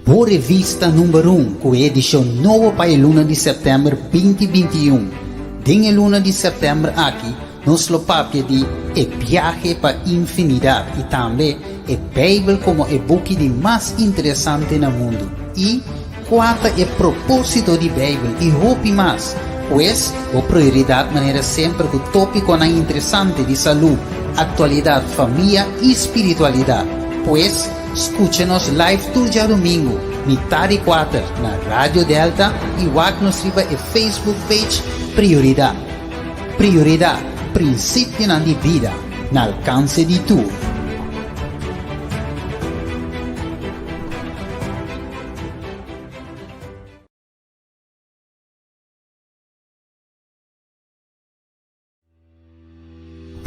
Bo revista number un ku e edishon nobo pa e luna di sèptèmber 2021. Den e luna di sèptèmber aki nos lo papia di E biahe pa infinidat i tambe E Beibel komo e buki di mas interesante na mundu i Kua ta e propósito di Beibel i hopi mas. Pues, bo prioridat manera semper ku tópikonan interesante di salú, aktualidat, famia i spiritualidat. Pues, skucha nos live tur djadumingu, mitá di kuater, na Radio Delta i wak nos riba e Facebook page Prioridat. Prioridat, prinsipionan di bida na alkanse di tur.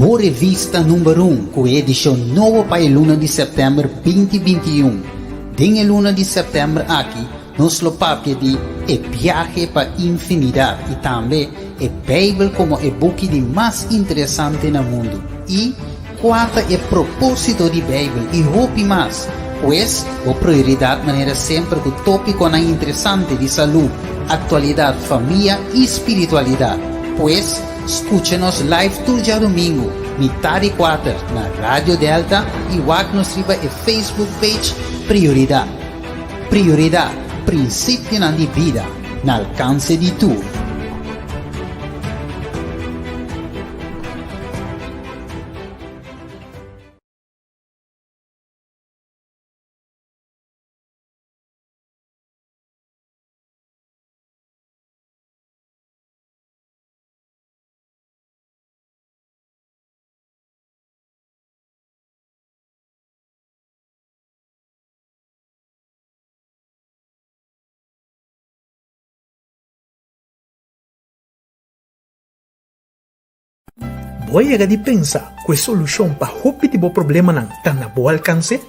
Bo revista number un ku e edishon nobo pa e luna di sèptèmber 2021. Den e luna di sèptèmber aki nos lo papia di E biahe pa infinidat i tambe E Beibel komo e buki di mas interesante na mundu i Kua ta e propósito di Beibel i hopi mas. Pues, bo prioridat manera semper ku tópikonan interesante di salú, aktualidat, famia i spiritualidat. Pues, skucha nos live tur djadumingu, mitá di kuater, na Radio Delta i wak nos riba e Facebook page Prioridat. Prioridat, prinsipionan di bida na alkanse di tur. Bo a yega di pensa ku e solushon pa hopi di bo problemanan ta na bo alkanse?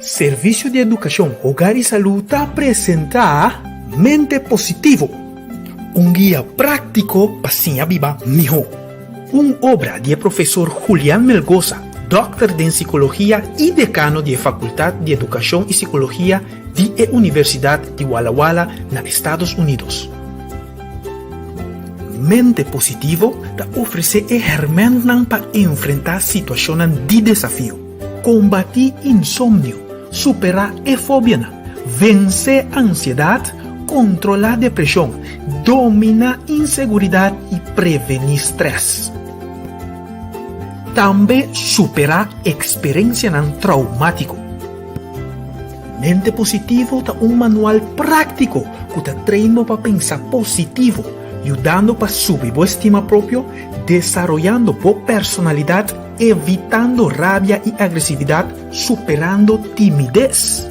Servisio di Edukashon, Hogar i Salú ta presentá Mente Positivo, un guia práktiko pa siña biba mihó. Un obra di e profesor Julian Melgoza, dòkter den sikologia i dekano di e Fakultat di Edukashon i Sikologia di e Universidat di Walla Walla na Estados Unidos. Mente positivo ta ofresé e hèrmèntnan pa enfrentá situashonnan di desafio, kombatí insomnio, superá e fobianan, vensé ansiedat, kontrolá depreshon, dominá inseguridat i prevení strès. Tambe superá eksperensianan traumátiko. Mente Positivo ta un manual práktiko ku ta train bo pa pensa positivo, yudando pa subi bo estima propio, desaroyando bo personalidat, evitando rabia i agresividat, superando timides.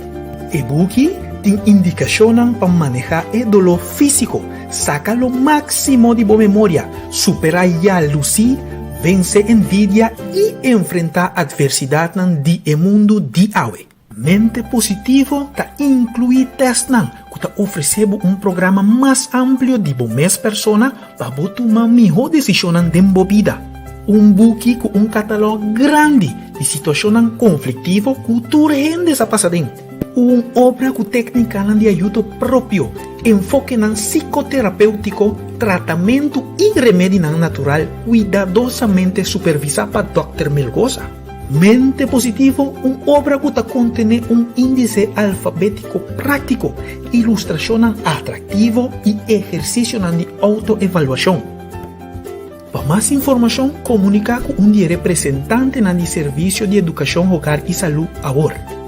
E buki tin indikashonnan pa manehá e doló físiko, saka lo máksimo di bo memoria, superá yalusí, vense envidia i enfrentá atversidatnan di e mundu di awe. Mente Positivo ta inkluí tèstnan ku ta ofresé bo un programa mas amplio di bo mes persona pa bo tuma mihó desishonnan den bo bida. Un buki ku un katalòg grandi di situashonnan konfliktivo ku tur hende sa pasa den. Un obra ku téknikanan di ayudo propio, enfokenan sikoterapéutiko, tratamentu i remedinan natural kuidadosamente supervisá pa Dòkter Melgoza. Mente Positivo, un obra ku ta kontené un índise alfabétiko práktiko, ilustrashonnan atraktivo i ehersisionan di outoevaluashon. Pa mas informashon, komuniká ku un di e representantenan di Servisio di Edukashon Hogar i Salú awor.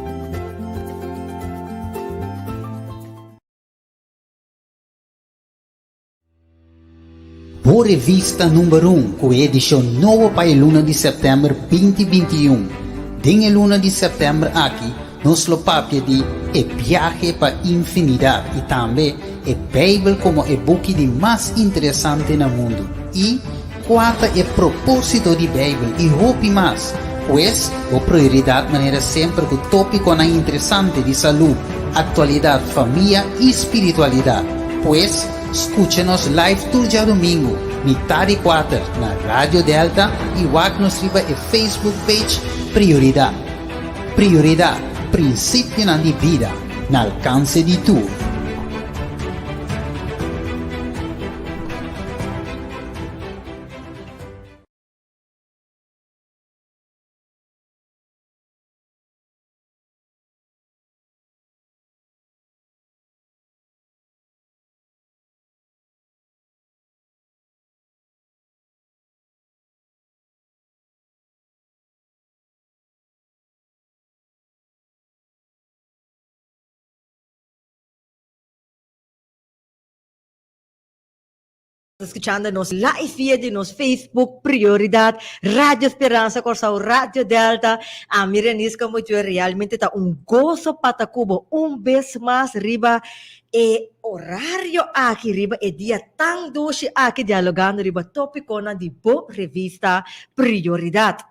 Bo revista number un ku e edishon nobo pa e luna di sèptèmber 2021. Den e luna di sèptèmber aki nos lo papia di E biahe pa infinidat i tambe E Beibel komo e buki di mas interesante na mundu i Kua ta e propósito di Beibel i hopi mas. Pues, bo prioridat manera semper ku tópikonan interesante di salú, aktualidat, famia i spiritualidat. Pues, skucha nos live tur djadumingu, mitá di kuater, na Radio Delta i wak nos riba e Facebook page Prioridat. Prioridat, prinsipionan di bida. na alkanse di tur. Escuchando nos live via di nos Facebook Prioridad Radio Speransa Kòrsou Radio Delta. Ami Renisca Mochue realmente ta un goso pa ta ku bo un bes mas riba e orario aki riba e dia tan dushi aki dialogando riba tópikonan di bo revista Prioridad.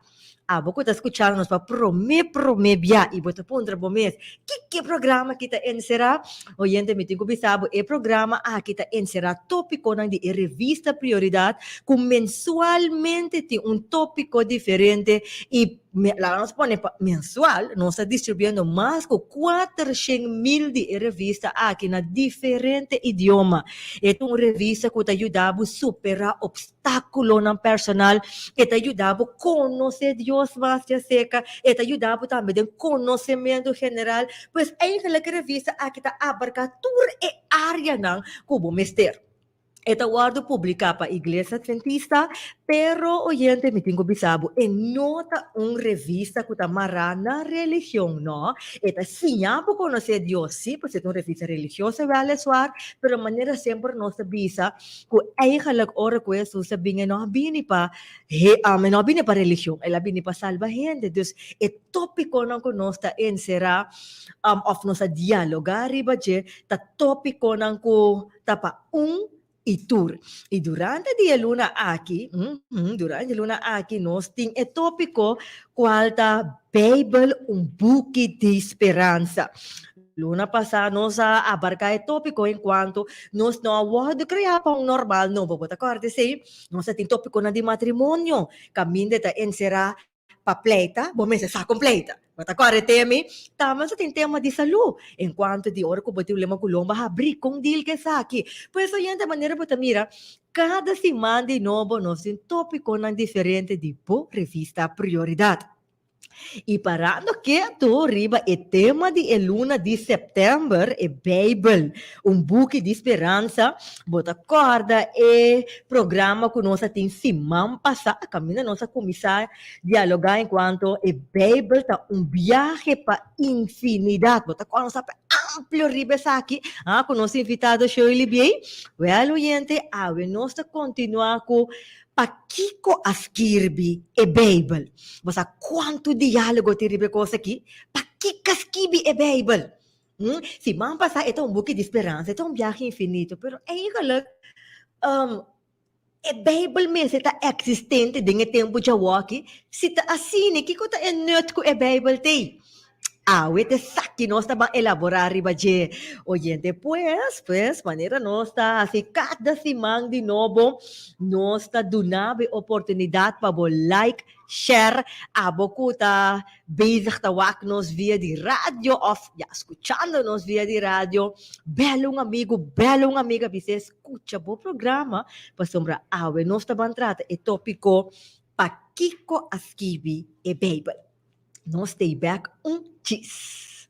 Abo ku ta skuchando nos pa promé promé bia i bo ta puntra bo mes, Kiko e programa aki ta enserá? Oyente, mi tin ku bisa bo, e programa aki ta enserá tópikonan di e revista Prioridat ku mensualmente tin un tópiko diferente i laga nos pone pa mensual nos ta distribuiendo mas ku 400,000 di e revista aki na diferente idioma. E ta un revista ku ta yuda bo superá obstákulonan personal, e ta yuda bo konosé Dios mas djaserka, e ta yuda bo tambe den konosementu general. Pues eigenlijk e revista aki ta abarká tur e áreanan ku bo mester. E ta wòrdu publiká pa Iglesia Adventista, pero oyente mi tin ku bisa bo, e no ta un revista ku ta mará na religion, nò. E ta siña bo konosé Dios, sí, pasobra e ta un revista religioso wèleswar, pero manera semper nos ta bisa, ku eigenlijk ora ku Hesus a bini e no a bini pa he e no a bini pa religion, el a bini pa salba hende. Dus e tópikonan ku nos ta enserá òf nos ta dialogá riba dje ta tópikonan ku ta pa un i tur. I durante di e luna aki, durante di e luna aki nos tin e tópiko kual ta Beibel un buki di speransa. Luna pasá nos a abarká e tópiko enkuanto nos no a wòrdu kreá pa un normal nobo. Bo ta kòrda esei? Nos a tin tópikonan di matrimonio kaminda ta enserá pa pleita, bo mester sa kon pleita. Bo ta kòrda e tema ei? Tambe nos a tin tema di salú enkuanto di ora ku bo tin problema ku lomba habrí, kon dil ku esaki? Pues oyente, manera bo ta mira, kada siman di nobo nos tin tópikonan diferente di bo revista Prioridat. I parando ketu riba e tema di e luna di sèptèmber, e Beibel, un buki di speransa, bo ta kòrda e programa ku nos a tin siman pasá, kaminda nos a kuminsá dialogá enkuanto e Beibel ta un biahe pa infinidat. Bo ta kòrda nos a papia amplio riba esaki, ah, ku nos invitado Shirley Biey? Wèl, oyente, awe nos ta kontinuá ku Pakiko a skirbi e Beibel? Bo sa kuantu diálogo tin riba e kos akí? Pakiko a skibi e Beibel? Hm? Siman pasá e ta un buki di speransa, e ta un biahe infinito, pero eigenlijk e Beibel mester ta eksistente den e tempu djawoki. Si ta asina, kiko ta e nut ku e Beibel t'ei? Awe ta esaki nos ta ban elaborá riba dje. Oyente, pues, pues, manera nos ta hasi kada siman di nobo, nos ta duna bo e oportunidat pa bo like, share, abo ku ta bezig ta wak nos via di radio òf ya skuchando nos via di radio, bèl un amigu, bèl un amiga bis'é skucha bo programa pasobra awe nos ta ban trata e tópiko Pakiko a skibi e Beibel? Nos stay back un chis.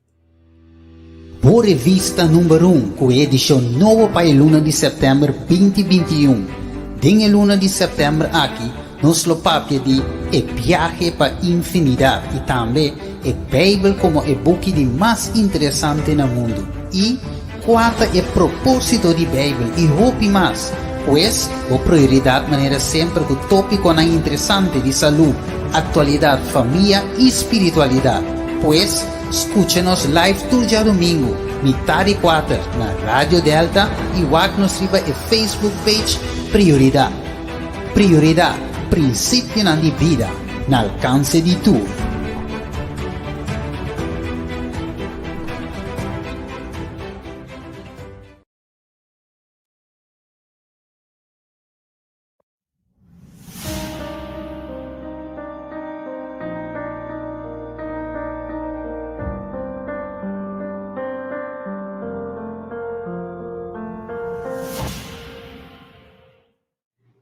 Bo revista number un ku e edishon nobo pa e luna di sèptèmber 2021. Den e luna di sèptèmber aki nos lo papia di E biahe pa infinidat i tambe E Beibel komo e buki di mas interesante na mundu i Kua ta e propósito di Beibel i hopi mas. Pues, bo prioridat manera semper ku tópikonan interesante di salú, aktualidat, famia i spiritualidat. Pues, skucha nos live tur djadumingu, mitá di kuater, na Radio Delta i wak nos riba e Facebook page Prioridat. Prioridat, prinsipionan di bida na alkanse di tur.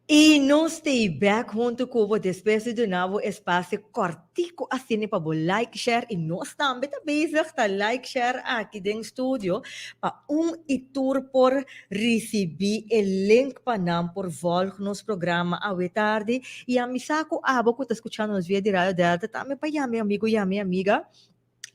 I nos ta bek huntu ku bo despues di duna bo espasio kòrtiku asina pa bo like, share i nos tambe ta bezig ta like, share aki den studio pa un i tur por risibí e link pa nan por vòlg nos programa awe tardi i a mi sa ku abo ku ta skuchando nos via di Radio Delta tambe pa yama e amigu yama e amiga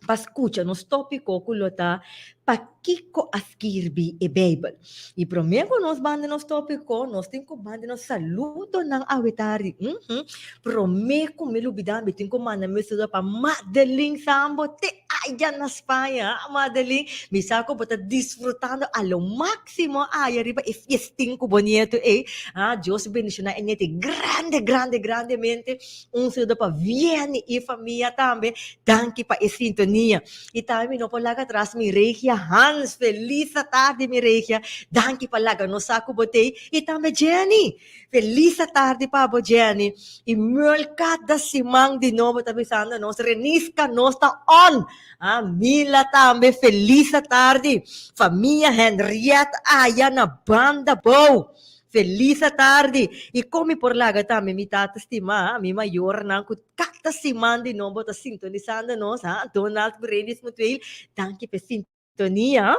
pa skucha nos tópiko ku lo ta Pakiko a skirbi e Beibel? I promé ku nos banda nos tópiko, nos tin ku manda nos saludonan awe tardi. Uhum. Promé ku mi lubidá, mi tin ku manda mi saludo pa Madeline Sambo te aya na Spaña. Ah, Madeline, mi sa ku bo ta disfrutando a lo máksimo aya riba e fiestin ku bo nieto ei. Ah, Dios bendishoná e nieto ei grande, grande, grandemente. Un saludo pa Vianney i famia tambe. Danki pa e sintonia. I tambe mi no por laga atras mi regia Hans. Felis atardi mi regia. Danki pa laga nos sa ku bo t'ei. I tambe Jenny. Felis atardi pa bo Jenny. I Merl kada siman di nobo ta bisando nos Renisca nos ta on. Ah Mila tambe felis atardi. Famia Henriette aya na banda bou. Felis atardi! I kon mi por laga tambe mi tata stimá, mi mayornan ku kada siman di nobo ta sintonisando nos, ha? Donald ku Renis Mutueel, danki pa e sintonia.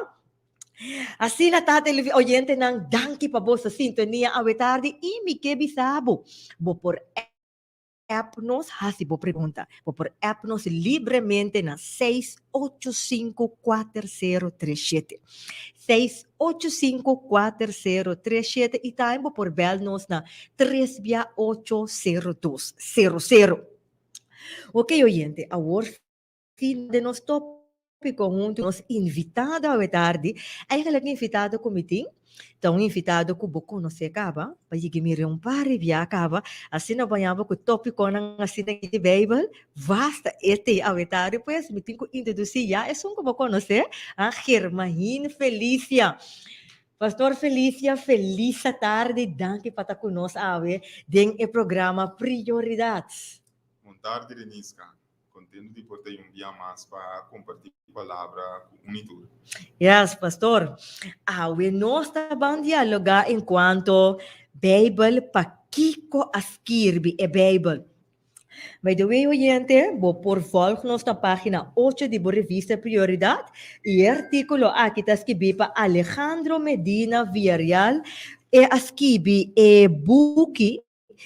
Asina ta teleoyentenan, danki pa boso sintonia awe tardi i mi ke bisa bo, bo por app nos hasi bo pregunta. Bo por app nos libremente na 6854037. 6854037 i tambe bo por bel nos na 3 bia 80200. Ok oyente, awor fin den nos tópiko huntu nos invitado awe tardi. Eigenlijk invitado ku mi tin ta un invitado ku bo konosé kaba, pa yega mira un par di bia kaba. Asina bo haña bo ku tópikonan asina di Beibel, basta e te awe tardi. Pues mi tin ku introdusí ya esun ku bo konosé, a Germahin Felicia. Pastor Felicia, felis atardi, danki pa ta ku nos awe den e programa Prioridat. Bon tardi Reniska. Contento di por ta un bia mas pa comparti palabra cu un y tur. Yes, pastor. Awe nos ta ban dialoga en cuanto Bijbel, pakico a skirbi e Bijbel. By the way, oyente, bo por volg nos na pagina ocho di bo revista Prioridad y e articulo aki ta skibi pa Alejandro Medina Villarreal. E a skibi e buki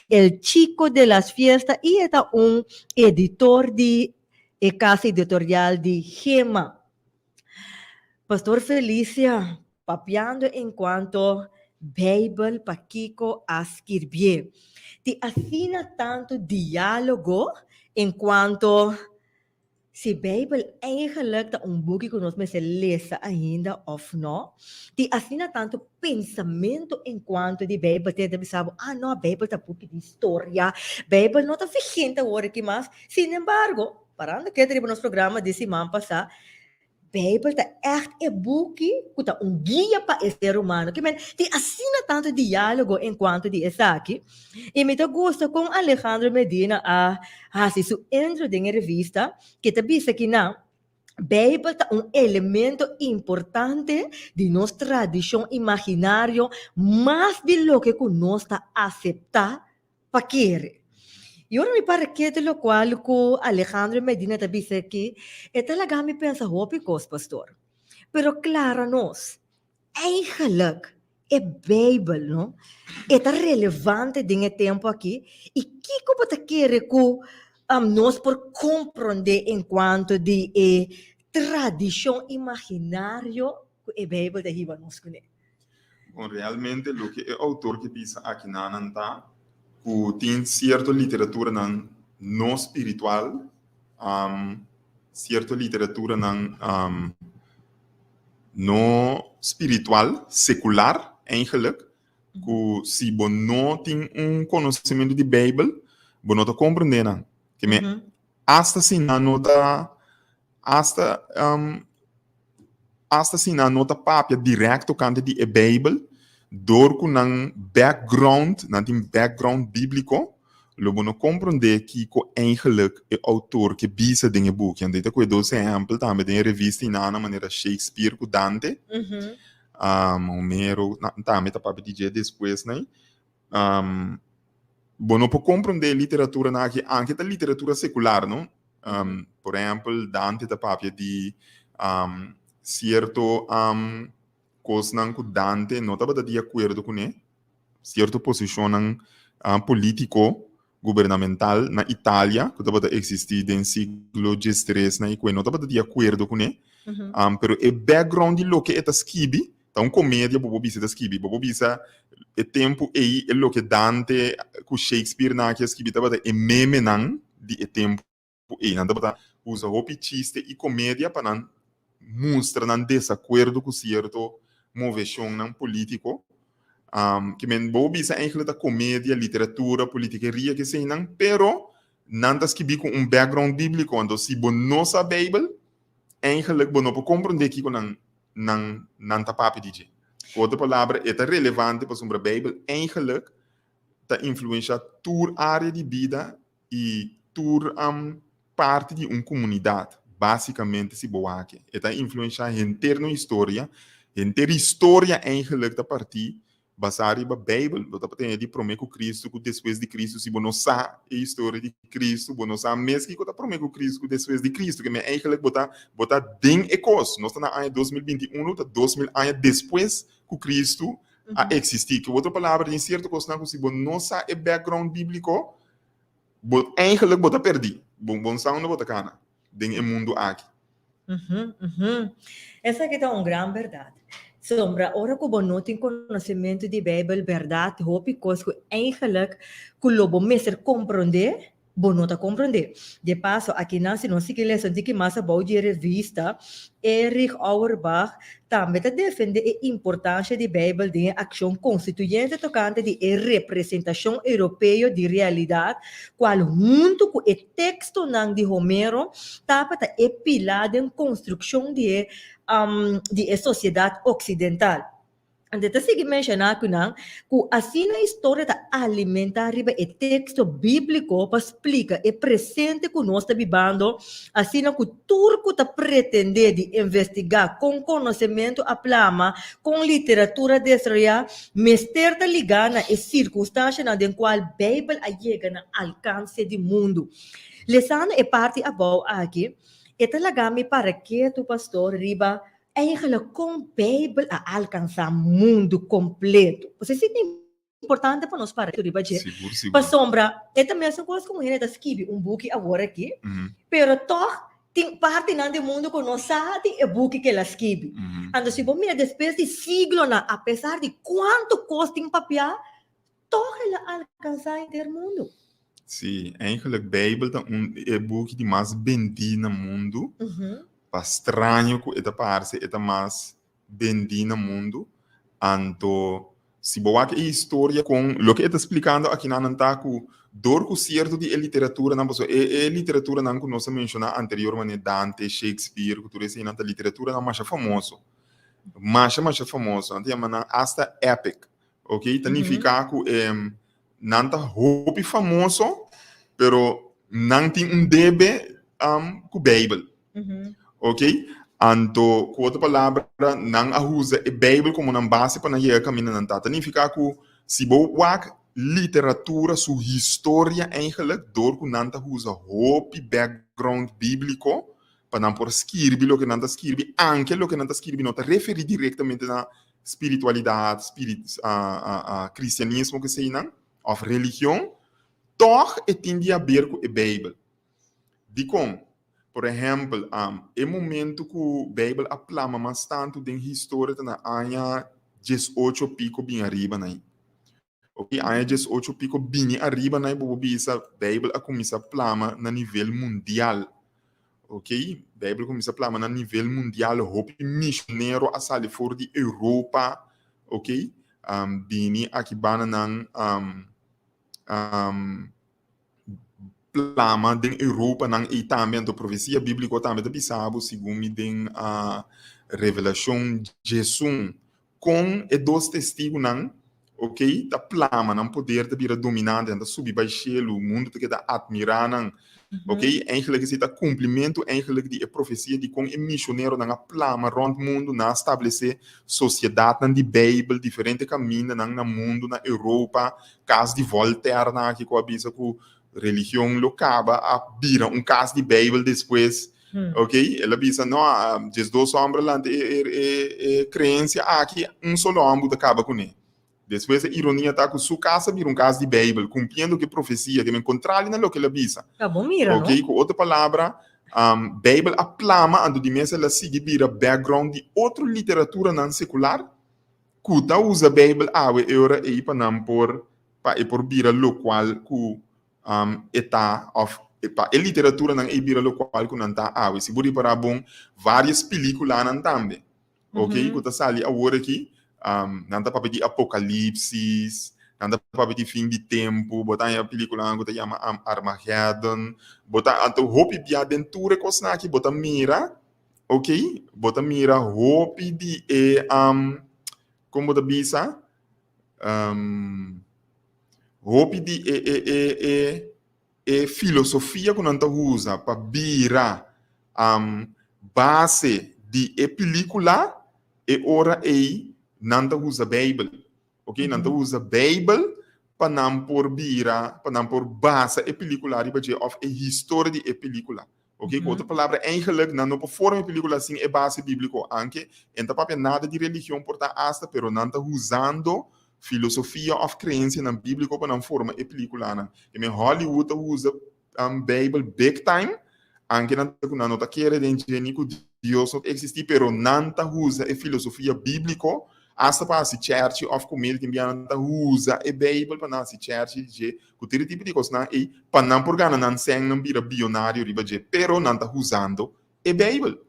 El Chico de las Fiestas y e ta un editor di e casa editorial di Gema. Pastor Felicia, papiando en cuanto Bijbel pakico a skirbié. Tin asina tanto dialogo en cuanto Si Beibel eigenlijk ta un buki ku nos mester lesa ainda òf nò. Tin asina tantu pensamentu enkuanto di Beibel te ta bisa bo, ah nò, Beibel ta buki di historia, Beibel no ta vigente awor aki mas. Sinembargo, parando keda riba nos programa di siman pasá, Beibel ta ègt e buki ku ta un guia pa e ser humano. Ke men, tin asina tantu diálogo enkuanto di esaki. I mi ta gusta kon Alejandro Medina a hasi su intro den e revista, ke ta bisa ki nan, Beibel ta un elemento importante di nos tradishon imaginario mas di loke ku nos ta aseptá pa kere. I ora mi para ketu lokual ku Alejandro Medina ta bisa aki, e ta laga mi pensa hopi kos, pastor. Pero klara nos, eigenlijk e Beibel, no, e ta relevante den e tempu aki? I kiko bo ta kere ku nos por komprondé enkuanto di e tradishon imaginario ku e Beibel ta hiba nos kuné? Bon, realmente loke e outor ke bisa akinanan ta ku tin sierto literaturanan no spiritual, sierto literaturanan no spiritual, sekular eigenlijk, ku si bo no tin un konosementu di Beibel, bo no ta komprendé nan. Ke men, asta si nan no ta, asta Asta si nan no ta papia direct tocante di e Bijbel, door cu nan background, nan tin background biblico, lo bo no comprende kico eigenlijk e autor ke bisa den e buki. Anto e ta cu e dos ehempel tambe den e revista inana manera Shakespeare cu Dante, Homero, nan tambe ta papia di dje despues, nei. Um, bo no por komprondé e literaturanan aki, anke ta literatura sekular, no? Um, por ehèmpel, Dante ta papia di um, sierto um, kosnan ku Dante no tabata di akuerdo kuné, sierto posishonnan uh, polítiko gubernamental na Italia ku tabata eksistí den siglo diestres na i ku e no tabata di akuerdo kuné. Um, pero e background di loke e ta skibi ta un komedia bo por bisa e ta skibi. Bo por bisa e tempu ei e loke Dante ku Shakespeare nan aki a skibi tabata e memenan di e tempu ei. Nan tabata usa hopi chiste i komedia pa nan mustra nan desakuerdo ku sierto moveshonnan polítiko. Ke men bo bisa eigenlijk ta komedia, literatura, politikeria, keseinan, pero nan ta skibí ku un background bíbliko. Anto si bo no sa Beibel, eigenlijk bo no por komprondé kiko nan nan nan ta papia di dje. Ku otro palabra, e ta relevante pasobra Beibel eigenlijk ta influenshá tur área di bida i tur parti di un komunidat, básikamente si bo wak. E ta influenshá henter nos historia, henter historia eigenlijk ta partí basá riba Beibel. Bo ta tene di promé ku Kristu ku despues di Kristu. Si bo no sa e historia di Kristu, bo no sa mes kiko ta promé ku Kristu ku despues di Kristu. Ke men eigenlijk bo ta bo ta den e kos. Nos ta na aña 2021, ta 2000 aña despues ku Kristu a eksistí. Ku otro palabra, tin sierto kosnan ku si bo no sa e background bíbliko, Bo eigenlijk bo ta perdí. Bo bo no sa unda bo ta kana den e mundu aki. Mhm, mhm. Esaki ta un gran bèrdat. Sombra, ora ku bo no tin konosementu di Beibel, bèrdat, hopi kos ku eigenlijk ku lo bo mester komprondé, bo no ta komprondé. De paso, akinan si nos sigui lesa un tiki mas abou di e revista, Erich Auerbach tambe ta defendé e importansha di Beibel den e akshon konstituyente tokante di e representashon europeo di realidat, kual huntu ku e tekstonan di Homero tabata e pilá den konstrukshon di e di e sosiedat oksidental. Anto e ta sigui menshoná ku nan ku asina historia ta alimentá riba e teksto bíbliko pa splika e presente ku nos ta bibando, asina ku tur ku ta pretendé di investigá kon konosementu a plama, kon literatura a desaroyá, mester ta ligá na e sirkunstanshanan den kual Beibel a yega na alkanse di mundu. Lesando e parti abou aki, e ta laga mi para ketu, pastor, riba Eigenlijk kon Beibel a alkansá mundu kompleto. Pues esei ta importante pa nos para riba dje. Sigur, sigur. Pasobra e ta mesun kos ku un hende ta skibi un buki awor aki, pero tòg tin partinan di mundu ku no sa di e buki ku el a skibi. Anto si bo mira despues di siglonan, apesar di kuantu kos tin papiá, tòg el a alkansá henter mundu. Sí, eigenlijk Beibel ta un e buki di mas bendí na mundu. Pa straño ku e ta parse, e ta mas bendí na mundu. Anto, si bo wak e historia kon loke e ta splikando akinan ta ku dor ku sierto di e literaturanan, pasobra e e literaturanan ku nos a menshoná anterior manera Dante, Shakespeare ku tur eseinan ta literaturanan masha famoso. Masha masha famoso. Nan ta yama nan asta epic. Ok, ta nifiká ku e nan ta hopi famoso, pero nan tin un debe um, ku Beibel. Ok, anto ku otro palabra nan a usa e Beibel komo nan base pa nan yega kaminda nan ta. Ta nifiká ku si bo wak literatura su historia eigenlijk dor ku nan ta usa hopi background bíbliko pa nan por skirbi loke nan ta skirbi, anke loke nan ta skirbi no ta referí direktamente na spiritualidad, spirit, cristianismo que sei nan, of religion, toch e tin di haber cu e Bijbel. Dicon? Por ehempel, um, e momento cu Bijbel a plama mas tanto den historia ta na aña 18 pico bin ariba nai. Ok, aña 18 pico bini ariba nai bo bisa Bijbel a cuminsa plama na nivel mundial. Ok, Bijbel a cuminsa plama na nivel mundial, hopi misionero a sali for di Europa, ok, um, bini aki bana nan um, um, plama den Europa nan ei tambe, anto profecia bíblico tambe ta bisa bo segun mi den uh, Revelacion 11, kon e dos testigunan. Ok, ta plama, nan poder ta bira dominante, nan ta subi bai shelu, mundu ta keda admirá nan. Ok, eigenlijk esei ta kumplimentu eigenlijk di e profesia di kon e mishoneronan a plama rònt mundu, nan a stablesé sosiedatnan di Beibel diferente kamindanan na mundu, na Europa, kas di Voltaire nan aki ku a bisa ku religion lo kaba a bira un kas di Beibel despues. Ok, el a bisa no, 12 hòmber a lanta e kreensia aki, un solo hòmber ta kaba kuné. Despues e ironia ta ku su kas a bira un kas di Beibel, kumpliendo ku e profesia, ke men kontrali na loke el a bisa. Ta bon mira, no? Ok, ku otro palabra, Beibel a plama, anto di mes el a sigui bira background di otro literaturanan sekular ku ta usa Beibel awe e ora ei pa nan por, pa e por bira lokual ku e ta òf pa e literaturanan ei bira lokual ku nan ta awe. Si bo ripará bon, vários pelíkulanan tambe, ok, ku ta sali awor aki, nan ta papia di apokalipsis, nan ta papia di fin di tempu, bo ta haña pelíkulanan ku ta yama Armageddon, bo ta anto hopi bia den tur e kosnan aki bo ta mira, ok, bo ta mira hopi di e, kon bo ta bisa? Hopi di e e e e e filosofia ku nan ta usa pa bira base di e pilikula, e ora ei nan ta usa Beibel. Ok, nan ta usa Beibel pa nan por bira, pa nan por basa e pilikula riba dje òf e historia di e pilikula. Ok, ku otro palabra, eigenlijk nan no por forma e pelikula sin e base bíbliko, anke en ta papia nada di religion por ta asta, pero nan ta usando filosofia òf kreensianan bíbliko pa nan forma e pelikulanan. I men Hollywood ta usa Beibel big time, anke nan ta ku nan no ta kere den dje ni ku Dios no ta eksistí, pero nan ta usa e filosofia bíbliko asta pa hasi chèrchi òf komedia. Tin bia nan ta usa e Beibel pa nan hasi chèrchi di dje. Ku tur e tipo di kosnan ei, pa nan por gana nan sèn, nan bira bionario riba dje, pero nan ta usando e Beibel,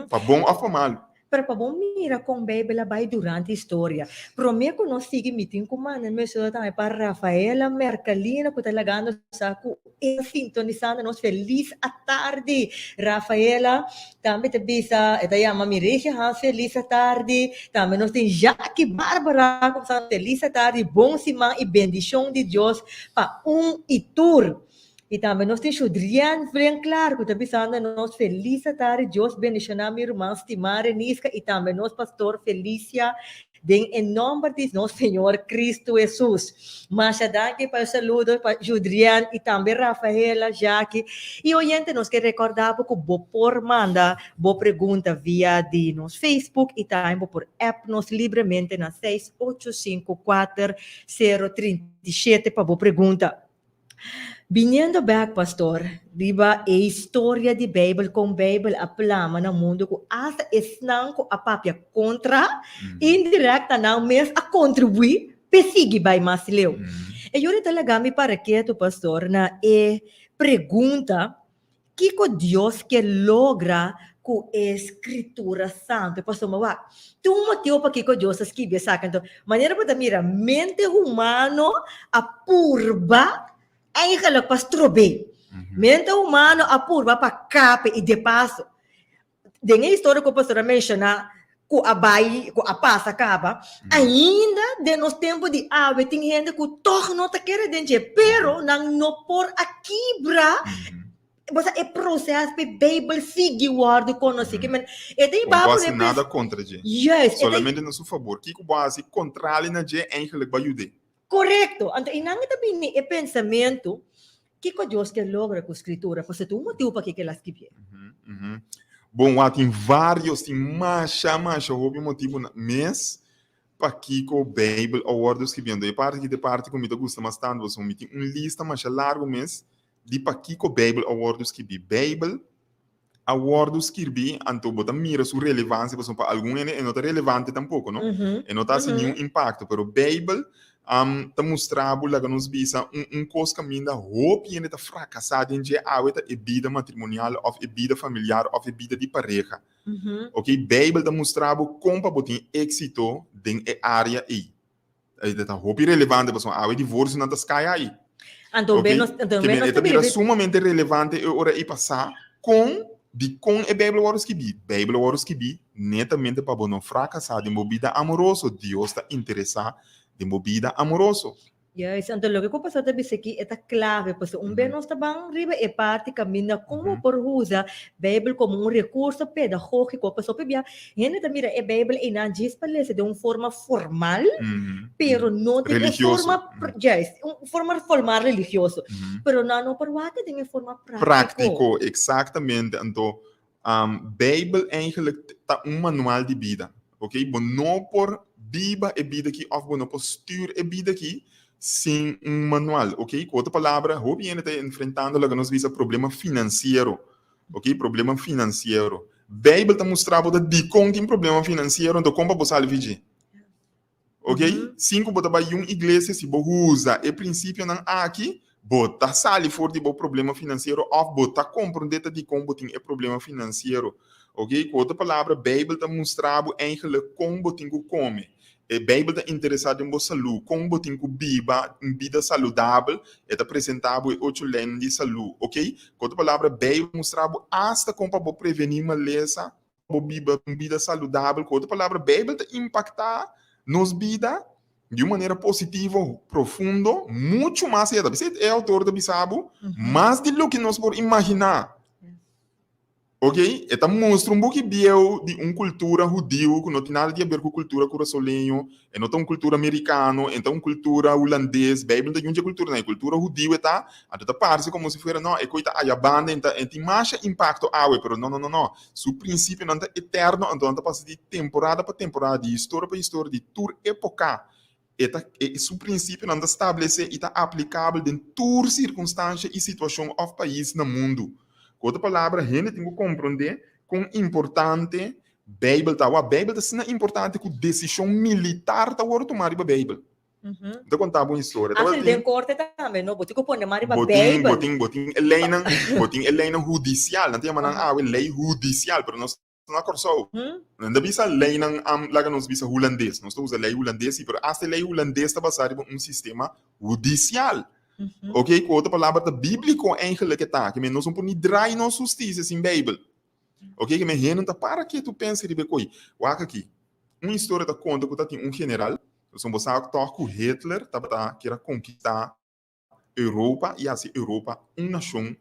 pa bon òf pa malu. Pero pa bo mira kon Beibel a bai durante historia. Promé ku nos sigui, mi tin ku manda mi saludo tambe pa Rafaela Mercalina ku ta lagando sa ku e ta sintonisando nos. Felis atardi, Rafaela. Tambe ta bisa, e ta yama mi Regia Hans felis atardi. Tambe nos tin Jackie Barbara ku sa felis atardi, bon siman i bendishon di Dios pa un i tur. I tambe nos tin Shudrian Vlenclaar ku ta bisando nos felis atardi, Dios bendishoná mi ruman stimá Renisca i tambe nos pastor Felicia Den e nomber di nos Señor Cristo Hesus. Masha danki pa e saludo pa Judrian y tambe Rafaela, Jackie y oyente nos ke recorda bo cu bo por manda bo pregunta via di nos Facebook y tambe bo por app nos libremente na 685 4037 pa bo pregunta. Biniendo bek, pastor, riba e historia di Bijbel, kon Bijbel a plama na mundu ku asta esnan ku a papia kontra, indirekta nan mes a kontribuí p'e sigui bai mas leu. E yori ta laga mi para ketu, pastor, na e pregunta, Kiko Dios ke logra ku e Skritura Santu? Pasobra wak, tin un motibu pakiko Dios a skibi esaki. Anto, manera bo ta mira, mente humano a purba eigenlijk pa strob'é. Mente humano a purba pa kap'e i de paso, den e historia ku pastor a menshoná ku a bai, ku a pasa kaba, ainda den nos tempu di awe tin hende ku tòg no ta kere den dje, pero nan no por a kibra bo sa e proses p'e Beibel sigui wòrdu konosí. Ke men e ta hiba bo na e nada kontra dje. Juist. Solamente na su fabor. Kiko bo hasi kontrali na dje, eigenlijk bo a yud'é. Korekto. Anto einan e ta bini e pensamentu, kiko Dios ke logra ku Skritura? Pasobra tin un motibu pakiko el a skibié. Bon, wak, tin vários, tin masha, masha hopi motibu mes pakiko Beibel a wòrdu skibí. Anto e parti aki ta e parti ku mi ta gusta mas tantu, pasobra mi tin un lista masha largu mes di pakiko Beibel a wòrdu skibí. Beibel a wòrdu skirbí, anto bo ta mira su relevansia, pasobra pa algun hende e no ta relevante tampoko, no? E no ta hasi niun impakto, pero Beibel ta mustra bo, laga nos bisa, un un kos kaminda hopi hende ta frakasá den dje awe ta e bida matrimonial òf e bida familiar òf e bida di pareha. Oke, Beibel ta mustra bo kon pa bo tin éksito den e área ei. E ta hopi relevante pasobra awe divorsionan ta sky high. Anto Oké? ben nos, anto Ke ben men nos e ta ta bira bira sumamente relevante e ora ei pasá kon dikon e Bijbel a wòrdu skibí. Bijbel a wòrdu skibí netamente pa bo no frakasá den bo bida amoroso. Dios ta interesá Den bo bida amoroso. Juist, anto loke ku pastor ta bisa aki e ta klave, pasobra un bes nos ta ban riba e parti kaminda kon bo por usa Beibel komo un rekurso pedagógiko, pasobra hopi bia hende ta mira e Beibel einan djis pa lesa den un forma formal, pero no den e forma, juist, un forma formal religioso, pero nan no por wak den e forma práktiko. Práktiko, eksaktamente. Anto Beibel eigenlijk ta un manual di bida, ok? Bo no por biba e bida aki òf bo no por stür e bida aki sin un manual, ok? Ku otro palabra, hopi hende ta enfrentando loke nos bisa problema finansiero, ok? Problema finansiero. Beibel ta mustra bo ta dikon tin problema finansiero, anto kon pa bo sali for dje. Ok? Sin ku bo ta bai un iglesia, si bo usa e prinsipionan aki, bo ta sali for di bo problema finansiero òf bo ta komprondé ta dikon bo tin e problema finansiero. Ok? Ku otro palabra, Beibel ta mustra bo eigenlik kon bo tin ku kome. E Beibel ta interesá den bo salú, kon bo tin ku biba un bida saludabel. E ta presentá bo e ocho leinan di salú. Ok? Ku otro palabra, Beibel ta mustra bo asta kon pa bo prevení malesa. bo biba un bida saludabel. Ku otro palabra, Beibel ta impaktá nos bida di un manera positivo, profundo, muchu mas ayá. Ta bisa e outor ta bisa bo, mas di loke nos por imaginá. Ok, e ta mustra un buki bieu di un kultura hudiu ku no tin nada di haber ku kultura kurasoleño, e no ta un kultura merikano, e no ta un kultura hulandes. Beibel no ta yun dje kulturanan, e kultura hudiu e ta, anto ta parse komo si fuera no, e koi ta aya banda, e ta e tin masha impakto awe, pero no, no, no, no. Su prinsipionan ta eterno, anto nan ta pasa di temporada pa temporada, di historia pa historia, di tur époka. E ta, e, su prinsipionan ta stablesé i ta aplikabel den tur sirkunstansha i situashon òf pais na mundu. Ku otro palabra, hende tin ku komprondé kon importante Beibel ta. Wak, Beibel ta asina importante ku desishon militar ta wòrdu tumá riba Beibel. Mi ta konta bo un historia. Hasta den korte tambe, no? Bo tin ku pone man riba Beibel. Bo tin, bo tin e leinan, bo tin e leinan hudisial. Nan ta yama nan awe lei hudisial, pero nos na Kòrsou. Nan ta bisa leinan, laga nos bisa hulandes. Nos ta usa lei hulandes, si, pero asta e lei hulandes ta basá riba un sistema hudisial. Oke, ku otro palabra ta bíbliko eigenlijk e ta. Ke men nos no por ni drai nos hustisia sin Beibel. Oke, ke men hende ta para ketu pensa riba e koi. Wak aki, un historia ta konta ku ta tin un general. Pasobra bo sa tòg ku Hitler tabata kier a konkistá Europa i hasi Europa un nashon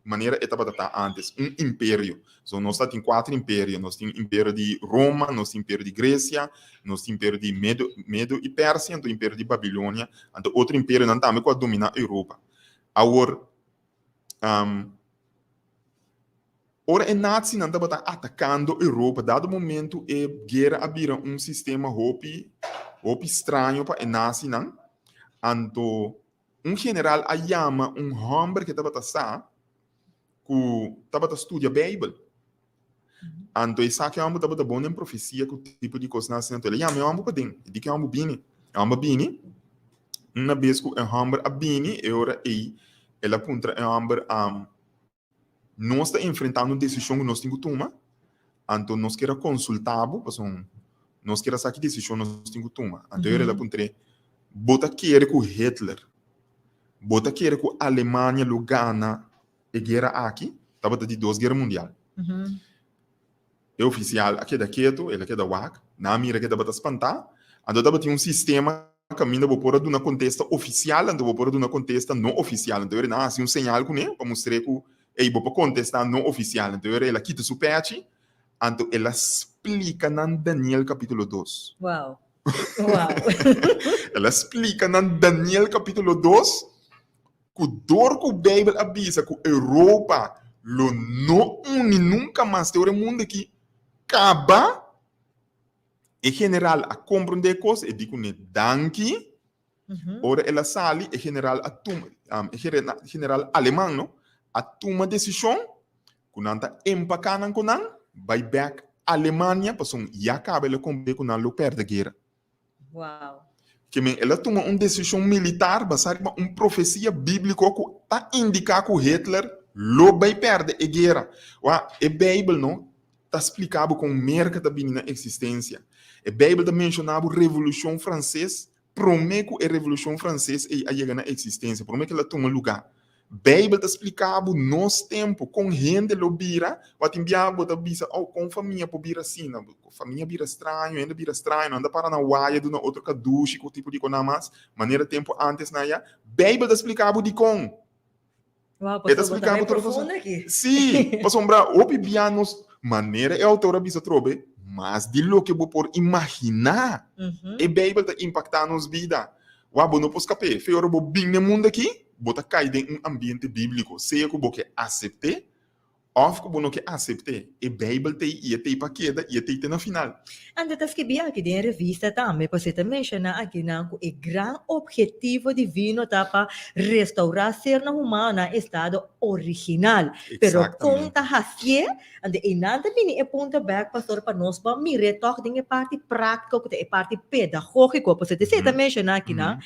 manera e tabata ta ántes, un imperio. So nos ta tin kuater imperio, nos tin imperio di Roma, nos tin imperio di Gresia, nos tin imperio di Medo, Medo i Persia, anto imperio di Babilonia, anto otro imperionan tambe ku a dominá Europa. Awor, Ora e nazinan tabata atakando Europa, dado momento e guera a bira un sistema hopi, hopi straño pa e nazinan. Anto un general a yama un hòmber ke tabata sa ku tabata studia Beibel. Anto e sa ku e hòmber tabata bon den profesia ku tipo di kosnan asina. Anto el a yama e hòmber paden. E di ku e hòmber bini. E hòmber bini. Una bes ku e hòmber a bini, e ora ei el a puntra e hòmber, Nos ta enfrentando un desishon ku nos tin ku tuma, anto nos kier a konsultá bo pasobra nos kier a sa ki desishon nos tin ku tuma. Anto el a puntr'é, Bo ta kere ku Hitler, bo ta kere ku Alemania lo gana e guera aki? Tabata di dos guera mundial. E ofisial a keda ketu, el a keda wak. Nan a mira ku e tabata spantá. Anto tabatin un sistema kaminda bo por a duna kontesta ofisial, anto bo por a duna kontesta no ofisial. Anto nan a hasi un señal kuné pa mustr'é ku, ey, bo por kontestá no ofisial. Anto el a kita su pèchi, anto el a splika nan Daniel kapítulo dos. Wow. Wow. El a splika nan Daniel kapítulo dos. Ku dor ku Beibel a bisa ku Europa lo no uni nunka mas te ora e mundu aki kaba, e general a komprondé e kos, e di kuné danki. Ora el a sali, e general a tuma, e general aleman no, a tuma desishon ku nan ta empaká nan ku nan bai bèk Alemania pasobra ya kaba el a komprendé ku nan lo pèrdè guera. Wow. Ke men el a tuma un desishon militar basá riba un profesia bíbliko ku ta indiká ku Hitler lo bai pèrdè e guera. Wak, e Beibel no ta splika bo kon Merka ta bini na eksistensia. E Beibel ta menshoná bo Revolushon Franses promé ku e Revolushon Franses ei a yega na eksistensia, promé ku el a tuma lugá. Beibel ta splika bo nos tempu, kon hende lo bira, wak tin bia bo ta bisa, oh, kon famia por bira asina? Famia bira straño, hende bira straño, nan ta para na waya duna otro kadushi ku tipo di konan mas, manera tempu antes na ya. Beibel ta splika bo dikon. Wow, E ta pastor, bo ta splika bai bo tur cosa. profundo aki. Sí, pasobra hopi bia nos manera e autor a bisa atrobe, mas di loke bo por imaginá. E Beibel ta impaktá nos bida. Wak, bo no por skap'é. Fe ora bo bin n'e mundu akí, bo ta kai den un ambiente bíbliko, sea ku bo ke asept'é òf ku bo no ke asept'é. E Beibel t'ei i e t'ei pa keda i e t'ei te na final. Anto ta skibí aki den e revista tambe, pasobra e ta menshoná akinan ku e gran ophetivo divino ta pa restourá sernan humano na estado original. Pero kon ta hasié? Anto einan ta bini e punto bek, pastor, pa nos por mir'é tòg den e parti práktiko ku ta e parti pedagógiko, pasobra esei ta menshoná akinan,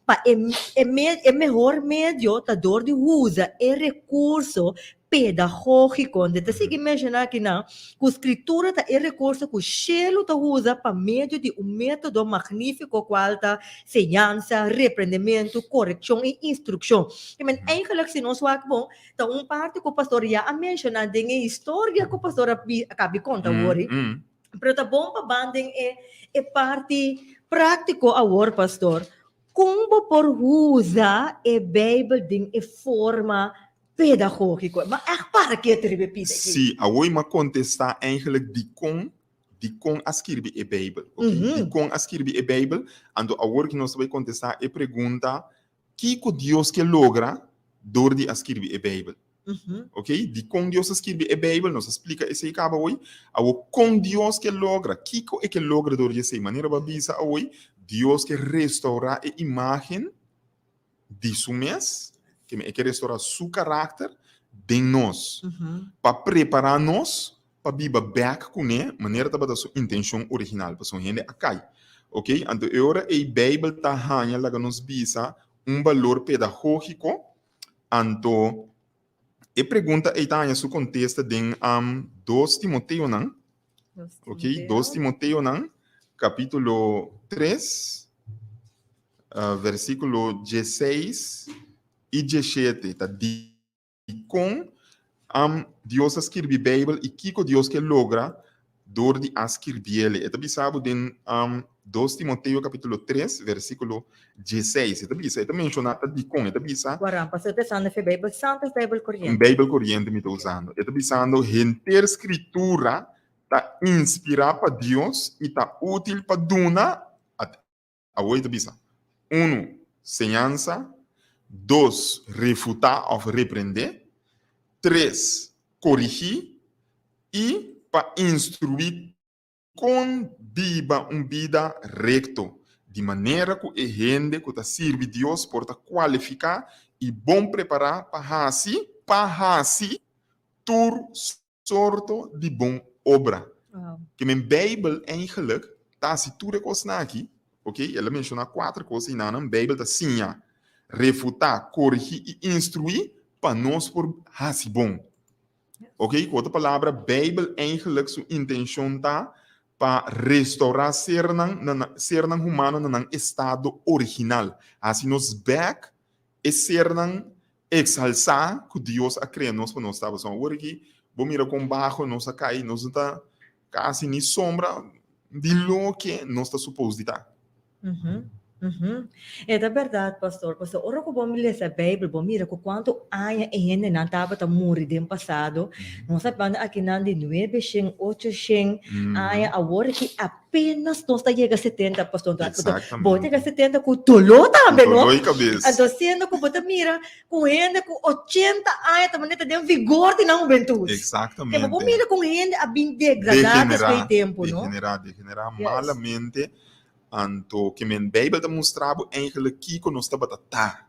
pa e e mehor medio ta dor di usa e rekurso pedagógiko. Anto ta sigui menshoná akinan ku Skritura ta e rekurso ku shelu ta usa pa medio di un método magnífiko kual ta señansa, reprendementu, korekshon i instrukshon. Eigenlijk si nos wak bon, Ta un parti ku pastor ya a menshoná den e historia ku pastor a a kabi konta awor ei. Pero ta bon pa ban den e e parti práktiko awor, pastor. Kon bo por usa e Beibel den e forma pedagógiko? Ma ègt para ketu riba e pida aki. Sí, awor mi a kontestá eigenlijk dikon dikon a skirbi e Beibel. Oké, dikon a skirbi e Beibel? Anto awor ki nos ta bai kontestá e pregunta Kiko Dios ke logra dor di a skirbi e Beibel? Ok, dikon Dios a skirbi e Beibel? Nos a splika esei kaba awoi. Awor, kon Dios ke logra? Kiko e ke logra dor di esei? Manera bo a bisa awoi, Dios ke restourá e imágen di su mes, ke e ke restourá su karakter den nos, pa prepará nos pa biba bek kuné manera tabata su intenshon original, pasobra hende a kai. Ok, anto e ora ei Beibel ta haña laga nos bisa un balor pedagógiko, anto e pregunta ei ta haña su kontesta den 2 Timoteonan, ok, 2 Timoteonan kapítulo 3, versíkulo 16 i 17 ta di. Dikon Dios a skirbi Beibel i kiko Dios ke logra dor di a skirbiel? E ta bisa bo den 2 Timoteo kapítulo 3 versíkulo 16. E ta bisa, e ta menshoná ta dikon. E ta bisa. Waran, pastor ta usando fe Beibel Santu òf Beibel Koriente? Un Beibel Koriente mi ta usando. E ta bisando henter Skritura ta inspirá pa Dios i ta útil pa duna. Awor e ta bisa, Unu, señansa, dos, refutá òf reprendé, tres, korigí i pa instruí kon biba un bida rekto, di manera ku e hende ku ta sirbi Dios por ta kualifiká i bon prepará pa hasi pa hasi tur sorto di bon obra. Ke men Beibel eigenlijk ta hasi tur e kosnan aki, ok, el a menshoná kuater kos einanan, Beibel ta siña, refutá, korigí i instruí pa nos por hasi bon. Ok, ku otro palabra, Beibel eigenlijk su intenshon ta pa restourá sernan na sernan humano na nan estado original, hasi nos bèk e sernan Exalsá ku Dios a krea nos pa nos ta. Pasobra awor aki bo mira kon baho nos a kai, nos no ta kasi ni sombra di loke nos ta supos di ta. E ta bèrdat, pastor. Pasobra ora ku bo lesa Beibel, bo mira ku kuantu aña e hendenan tabata muri den pasado. Nos ta hablando akinan di nuebe shen, ocho shen aña. Awor aki Apenas nos ta yega 70, pastor. Exactamente. Bo ta yega 70 ku doló tambe, no? Doló i kabes. Anto siendo ku bo ta mira ku hende ku 80 aña ta manera ta den vigor di nan hubentut. Exactamente. Ke bo mira ku hende a bin degradá despues di tempu, no? Degenerá, degenerá Yes. malamente. Anto ke men Beibel ta mustra bo eigenlijk kiko nos tabata ta.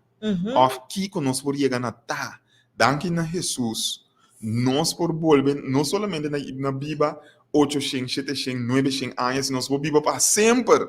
Òf kiko nos por yega na ta. Danki na Hesus, nos por bolbe no solamente na na biba ochoshen, sheteshen, nuebeshen aña, sino nos por biba pa semper.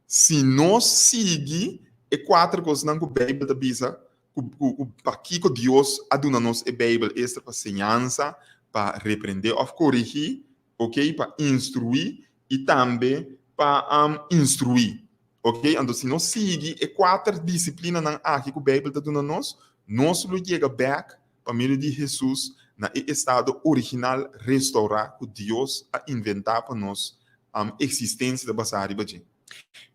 Si nos sigui e kuater kosnan ku Beibel ta bisa ku ku ku pakiko Dios a duna nos e Beibel, esta pa señansa, pa reprendé òf korigí, ok, pa instruí i tambe pa instruí. Ok, anto si nos sigui e kuater disiplinanan aki ku Beibel ta duna nos, Nos lo yega bèk pa medio di Hesus na e estado original restourá ku Dios a inventá pa nos eksistensia ta basá riba dje.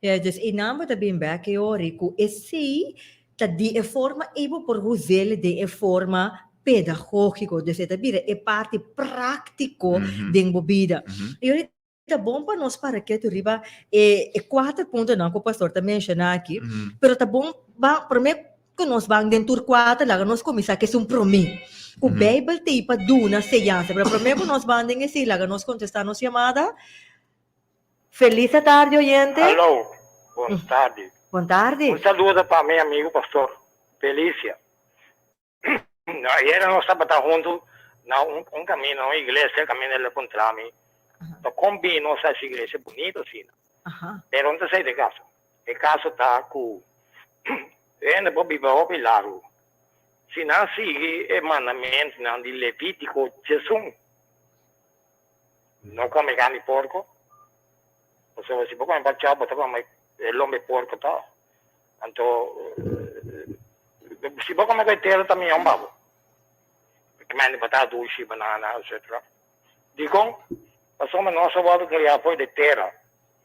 Ja, dus e nan bo ta bin bek e ora ku esei ta di e forma ei bo por huz'el den e forma pedagógiko. Dus e ta bira e parti práktiko den bo bida. I ora ta bon pa nos para ketu riba e e kuater puntonan ku pastor ta menshoná aki, pero ta bon ba promé ku nos ban den tur kuater laga nos kuminsá ku esun promé ku Beibel t'ei pa duna señansa. Pero promé ku nos ban den esei laga nos kontestá nos yamada. Felis atardi oyente. Hallo, bon tardi. Bon tardi. Un saludo pa mi amigo pastor Felicia. Ayera nos tabata huntu na un un camino, un iglesia, caminda el a puntra mi, pa con bin nos a esa iglesia bunito asina? Pero no ta esey ta e caso. E caso ta cu hende por biba hopi largu si nan sigui e mandamentonan di Levitico 11. No come carni porco, pasobra si bo come bachao bo ta come e lombe porco to. Anto si bo come cu tera ta mihor pa bo. Kimente bo ta dushi, banana, etcetera. Dikon? Pasobra nos a wordo crea for di tera.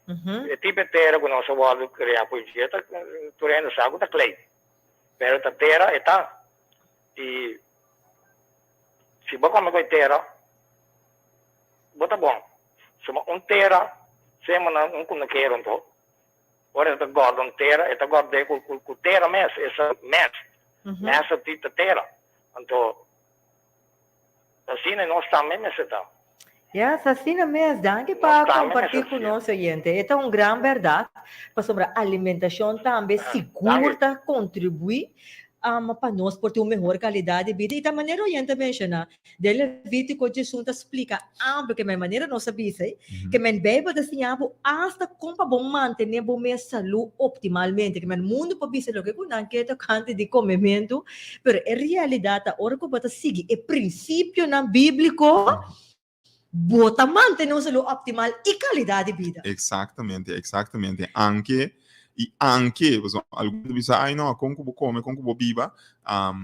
E tipo e tera cu nos a wordo crea for dje ta tur hende sa cu ta klei. Pero ta tera e ta. I si bo come cu e tera, bo ta bon. Suma un tera sema na un kunukero anto ora e ta gorda un tera e ta gord'é ku tera mes, esa mes, mes a ti ta tera. Anto asina nos tambe mester ta. Yes, asina mes. Danki pa kompartí ku nos, oyente. E ta un gran bèrdat, pasobra alimentashon tambe sigur ta kontribuí pa nos por tin un mehor kalidat di bida. I ta manera oyente a menshoná, den Levítiko Jesús ta splika amplio ke men manera nos a bisa ei, ke men Beibel ta siña bo asta kon pa bo mantené bo mes salú optimalmente. Ke men mundu por bisa loke ku nan ke tokante di komementu, Pero e realidat ta ora ku bo ta sigui e prinsipionan bíbliko, bo ta mantené un salú optimal i kalidat di bida. Eksaktamente, eksaktamente. Anke, i anke, pasobra algun ta bisa, ai no, kon ku bo kome, kon ku bo biba,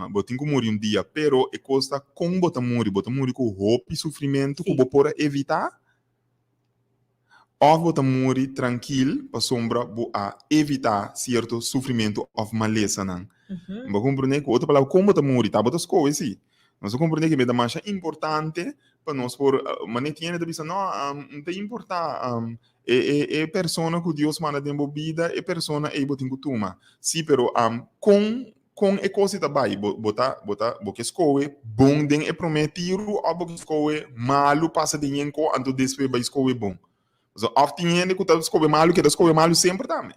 bo tin ku muri un dia. Pero e kos ta kon bo ta muri, bo ta muri ku hopi sufrimentu ku bo por a evitá? Òf bo ta muri trankil pasobra bo a evitá sierto sufrimentu òf malesanan. Bo a komprendé? Ku otro palabra, kon bo ta muri? Ta bo ta skohe sí. Nos a komprendé ku ta masha importante pa nos por, manera tin hende ta bisa, no, no ta importá, e e e persona ku Dios manda den bo bida, e persona ei bo tin ku tuma. Sí, pero kon Kon e kos ei ta bai? Bo bo ta bo ta bo ke skohe bon den e promé tiru òf bo ke skohe malu pasa den yenko anto despues bai skohe bon? Pasobra òf tin hende ku ta skohe malu keda skohe malu semper tambe.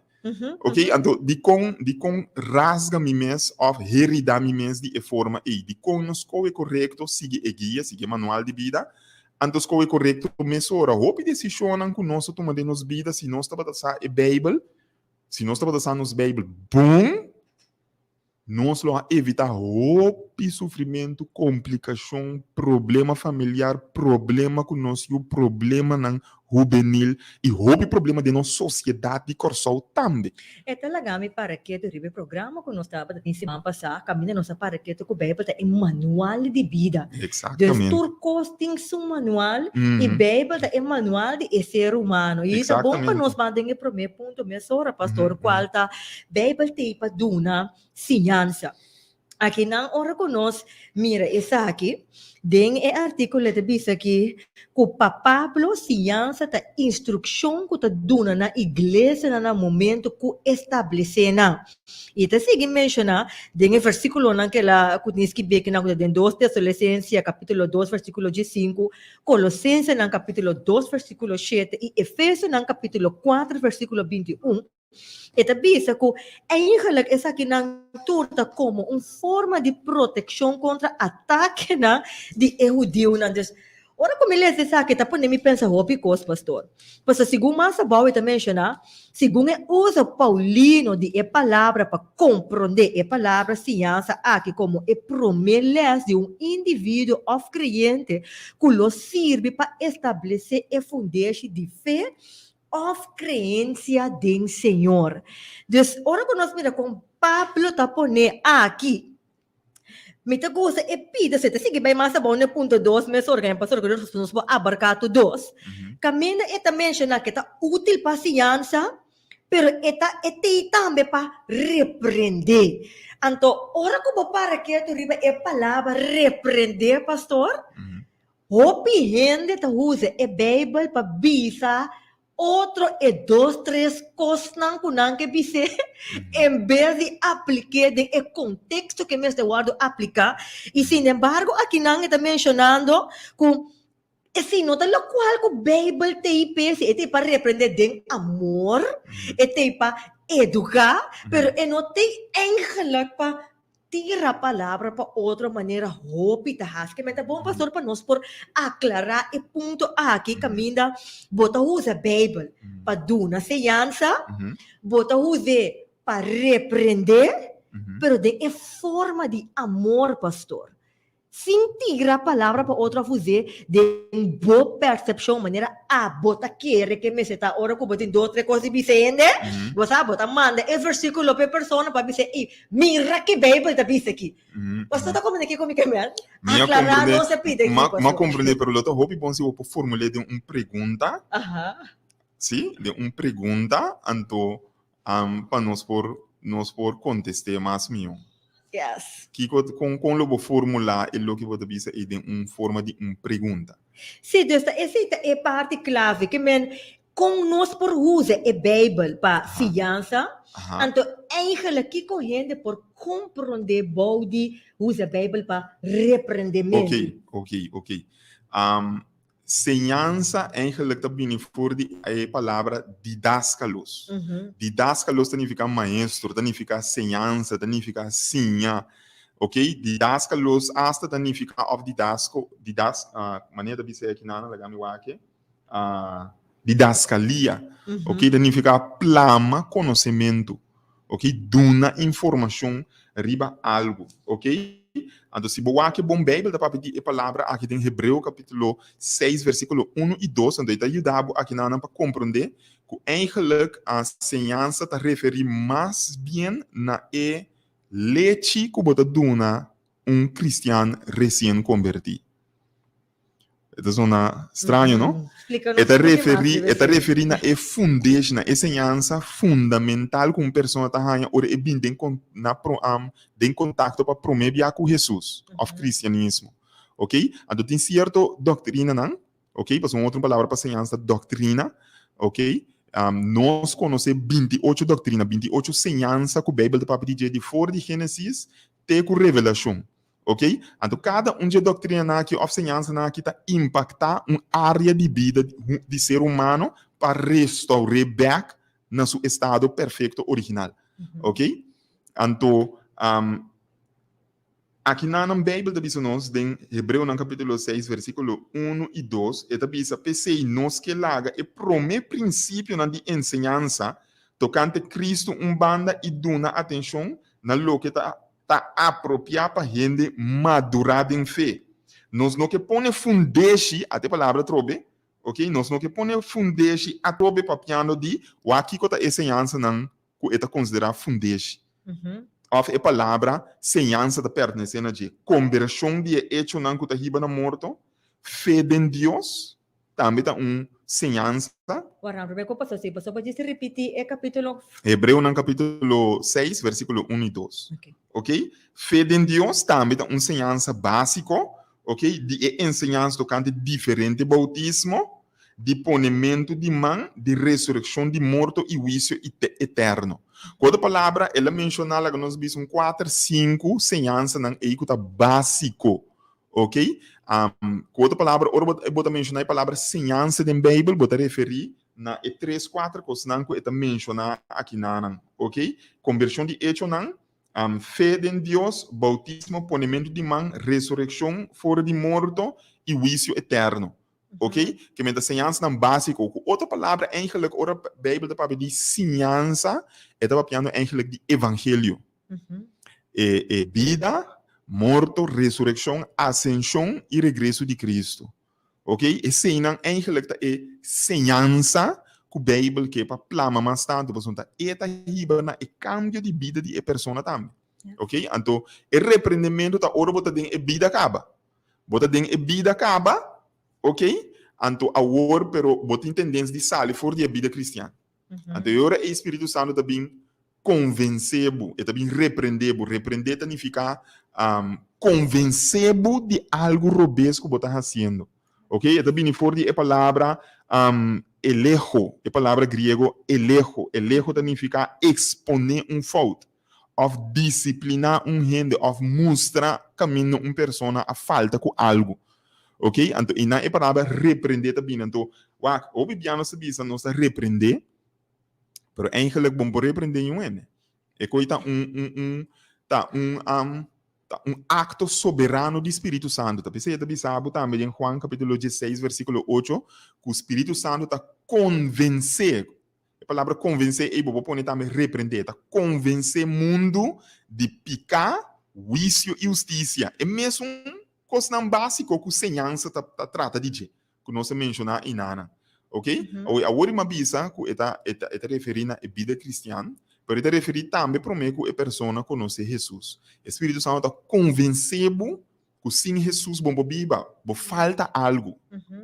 Oké, anto dikon dikon rasga mi mes òf heridá mi mes di e forma ei? Dikon no skohe korekto, sigui e guia, sigui e manual di bida, anto skohe korekto mesora? Hopi desishonnan ku nos ta tuma den nos bida si nos tabata sa e Beibel, Si nos tabata sa nos Beibel bon, nos lo a evitá hopi sufrimentu, komplikashon, problema familiar, problema ku nos yu, problemanan hubenil i hopi problema den nos sosiedat di Kòrsou tambe. E ta laga mi para ketu riba e programa ku nos tabata tin siman pasá, kaminda nos a para ketu ku Beibel ta e manual di bida. Dus Eksaktamente. tur kos tin su manual i Beibel ta e manual di e ser humano. I ta bon pa nos ban den e promé punto mesora, pastor, kual ta Beibel t'ei pa duna siñansa. Akinan ora ku nos mira esaki, den e artíkulo e ta bisa aki ku pa Pablo siñansa ta instrukshon ku ta duna na iglesianan na momento ku establesé nan. I ta sigui menshoná den e versíkulonan ku el a ku tin skibí akinan ku ta den Dos Tesalonisensia kapítulo dos versíkulo diesinku, Kolosensenan kapítulo dos versíkulo shete i Efesionan kapítulo kuater versíkulo 21. E ta bisa ku eigenlijk esakinan tur ta komo un forma di protekshon kontra atakenan di e hudiunan. Dus, ora ku mi lesa esaki ta pone mi pensa hopi kos, pastor. Pasobra segun mas abou e ta menshoná, segun e uso paulino di e palabra pa komprondé e palabra siñansa aki komo e promé lès di un individuo òf kreyente ku lo sirbi pa establesé e fundeshi di fe òf kreensia den Señor. Dus, ora ku nos mira kon Pablo ta pone aki, Mi ta gusta e pida, si ta sigui bai mas abou na e punto dos mes organ, pasobra ku nos por abarká tur dos. Kaminda e ta menshoná ku e ta útil pa siñansa, pero e ta e tei tambe pa reprendé. Anto, ora ku bo para ketu riba e palabra reprendé, pastor, hopi hende ta usa e Beibel pa bisa Otro e dos tres kosnan ku nan ke bis'é en bes di aplik'é den e konteksto ku e mester wòrdu apliká. I sinembargo akinan e ta menshonando ku esei no ta lokual ku Beibel t'ei p'esei, e t'ei pa reprendé den amor, e t'ei pa eduká, pero e no t'ei eigenlik pa Tira palabra pa otro manera hopi ta hasi. Ke men ta bon pastor pa nos por aklará e punto aki kaminda bo ta usa Beibel pa duna señansa, bo ta us'é pa reprendé, pero den e forma di amor pastor. Sin tira palabra pa otro of us'é den bo persepshon, manera abo ta kere ke mester ta. Ora ku bo tin dos tres kos di bisa hende, bo sa, bo ta manda e versíkulo pa e persona pa bisa, Ey, mira ke Beibel ta bisa aki. Pastor ta komprendé kiko mi ke mel? Mi a Aklará komprendé, nos e pida aki, m'a pastor. komprendé, pero lo ta hopi bon si bo por formul'é den un pregunta, sí, den un pregunta, anto pa nos por nos por kontest'é mas mihó. Yes. Kiko kon kon lo bo formulá e loke bo ta bisa ei den un forma di un pregunta? Sí, dus ta esei ta e parti klave ke men kon nos por usa e Beibel pa siñansa, anto eigenlijk kiko hende por komprondé bou di usa Beibel pa reprendementu. Oké, oké, oké. Señansa eigenlijk ta bini for di e palabra didaskalos. Didaskalos ta nifiká maestro, ta nifiká señansa, ta nifiká siña. Ok, didaskalos asta ta nifiká òf didasko, didas, manera ta bisa e aki nan, laga mi wak e, didaskalia. Ok, ta nifiká plama konosementu. Ok, duna informashon riba algu. Ok, anto si bo wak e bon Beibel ta papia di e palabra aki den Hebreo kapítulo 6 versíkulo 1 i 2, anto e ta yuda bo akinanan pa komprondé ku eigenlijk a señansa ta referí mas bien na e lechi ku bo ta duna un kristian resien kombertí. E ta sona straño, no? Splika nos E ta un poco mas referí, riba e ta esei. referí na e fundeshi, na e señansa fundamental ku un persona ta haña ora e bin den kon, na pro, am, den kontakto pa promé bia ku Hesus òf kristianismo. Oké? Anto tin sierto doktrinanan, oké, pasobra un otro palabra pa señansa ta doktrina, oké. Nos konosé 28 doktrina, 28 señansa ku Beibel ta papia di dje di for di Génesis te ku Revelashon. Ok? Anto kada un dje doktrinanan aki òf señansanan aki ta impaktá un área di bida di ser humano pa restour'é bèk na su estado perfekto original. Ok? Anto, aki nan nan Beibel ta bisa nos den Hebreonan kapítulo 6 versíkulo 1 i 2, e ta bisa, P'esei nos ke laga e promé prinsipionan di enseñansa tokante Kristu un banda i duna atenshon na loke ta ta apropiá pa hende madurá den fe. Nos no ke pone fundeshi, ata e palabra atrobe, ok, nos no ke pone fundeshi atrobe papiando di wak kiko ta e señansanan ku e ta konsiderá fundeshi. Òf e palabra señansa ta pertenesé na dje. Kombershon di e echonan ku ta hiba na morto, fe den Dios, tambe ta un señansa. Wara, promé ku pasó si, pasobra bo djis ripití e kapítulo. Hebreonan kapítulo 6, versíkulo 1 i 2. Ok. Ok? Fe den Dios tambe ta un señansa básiko, ok, di e enseñansa tokante diferente boutismo, di ponementu di man, di resurekshon di morto i huisio eterno. Ku otro palabra, el a menshoná laga nos bisa un kuater, sinku señansanan ei ku ta básiko. Ok? Ku otro palabra, ora bo bo ta menshoná e palabra señansa den Beibel, bo ta referí na e tres, kuater kosnan ku e ta menshoná akinanan. Ok? Kombershon di echonan, fe den Dios, boutismo, ponementu di man, resurekshon for di morto i huisio eterno. Ok? Ke men ta señansanan básiko. Ku otro palabra, eigenlijk ora Beibel ta papia di siñansa, e ta papiando eigenlijk di evangelio. E, e bida, morto, resurekshon, asenshon i regreso di Kristu. Ok? Eseinan eigenlijk ta e señansa ku Beibel ke pa plama mas tantu, pasobra ta e ta hiba na e kambio di bida di e persona tambe. Ok? Anto e reprendementu ta ora bo ta den e bida kaba. Bo ta den e bida kaba, ok? Anto awor pero bo tin tendensia di sali for di e bida kristian. Anto e ora ei Spiritu Santu ta bin konvensé bo, e ta bin reprendé bo. Reprendé ta nifiká konvensé bo di algu robes ku bo ta hasiendo. Ok, e ta bini for di e palabra elejo, e palabra griego elejo. Elejo ta nifiká eksponé un fout, òf disipliná un hende, òf mustra kaminda un persona a falta ku algu. Ok, anto einan e palabra reprendé ta bini. Anto, wak, hopi bia nos ta bisa nos ta reprendé, pero eigenlijk bo no por reprendé niun hende. E koi ta un, un, un, ta un, Ta un akto soberano di Spiritu Santu. Ta p'esei e ta bisa bo tambe den Juan kapítulo dieseis versíkulo ocho ku Spiritu Santu ta konvensé, e palabra konvensé ei bo por pone tambe reprendé, ta konvensé mundu di piká, huisio i hustisia. E mesun kosnan básiko ku señansa ta trata di dje. ku nos a menshoná einanan. Ok? Awor, awor mi a bisa ku e ta, e ta, e ta referí na e bida kristian, pero e ta referí tambe promé ku e persona konosé Hesus. E Spiritu Santu ta konvensé bo ku sin Hesus bo no por biba, bo falta algu.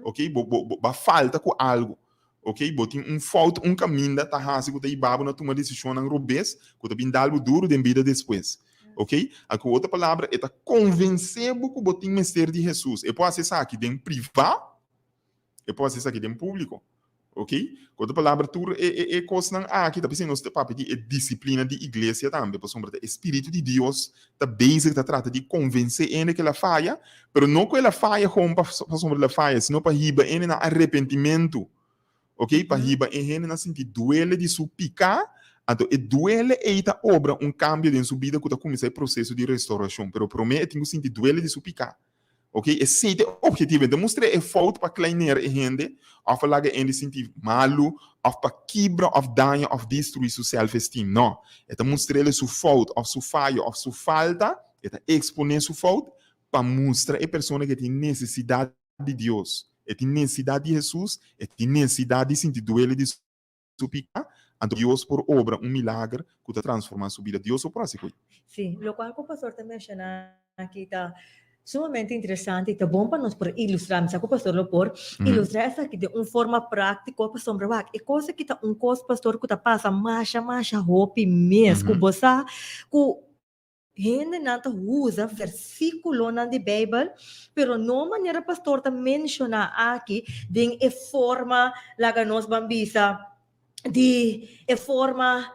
Ok? Bo, bo, bo a falta ku algu. Ok? Bo tin un fout, un kaminda ta hasi ku ta hiba bo na tuma desishonnan robes ku ta bin dal bo duru den bida despues. Ok? A Ku otro palabra, e ta konvensé bo ku bo tin mester di Hesus. E por hasi esaki den privá, e por hasi esaki den públiko. Ok? Ku otro palabra, tur e e e kosnan aki ta p'esei nos ta papia di e disiplina di iglesia tambe, pasobra ta e Spiritu di Dios ta bezig ta trata di konvensé hende ku el a faya, pero no ku el a faya gewoon pasobra el a faya, sino pa hiba hende na arepentimentu. Ok, pa hiba e hende na sinti duele di su piká, anto e duele ei ta obra un kambio den su bida ku ta kuminsá e proseso di restourashon. Pero promé e tin ku sinti duele di su piká. Ok, esei ta e objetivo. E ta mustr'é e fout pa kleinera e hende òf pa laga e hende sinti malu òf pa kibra òf daña òf destruí su self-esteem. No, e ta mustr'é su fout òf su fayo òf su falta, e ta eksponé su fout pa mustra e persona ku e tin nesesidat di Dios, e tin nesesidat di Hesus, e tin nesesidat di sinti duele di su piká, anto Dios por obra un milager ku ta transformá su bida. Dios so por hasi koe. Sí, lokual ku pastor ta menshoná aki ta sumamente interesante i ta bon pa nos por ilustrá, mi sa ku pastor lo por ilustrá esaki den un forma práktiko pasobra wak e kos aki ta un kos pastor ku ta pasa masha masha hopi mes ku bo sa ku Hendenan ta usa versíkulonan di Beibel, pero no manera pastor ta menshoná aki den e forma, laga nos ban bisa, di e forma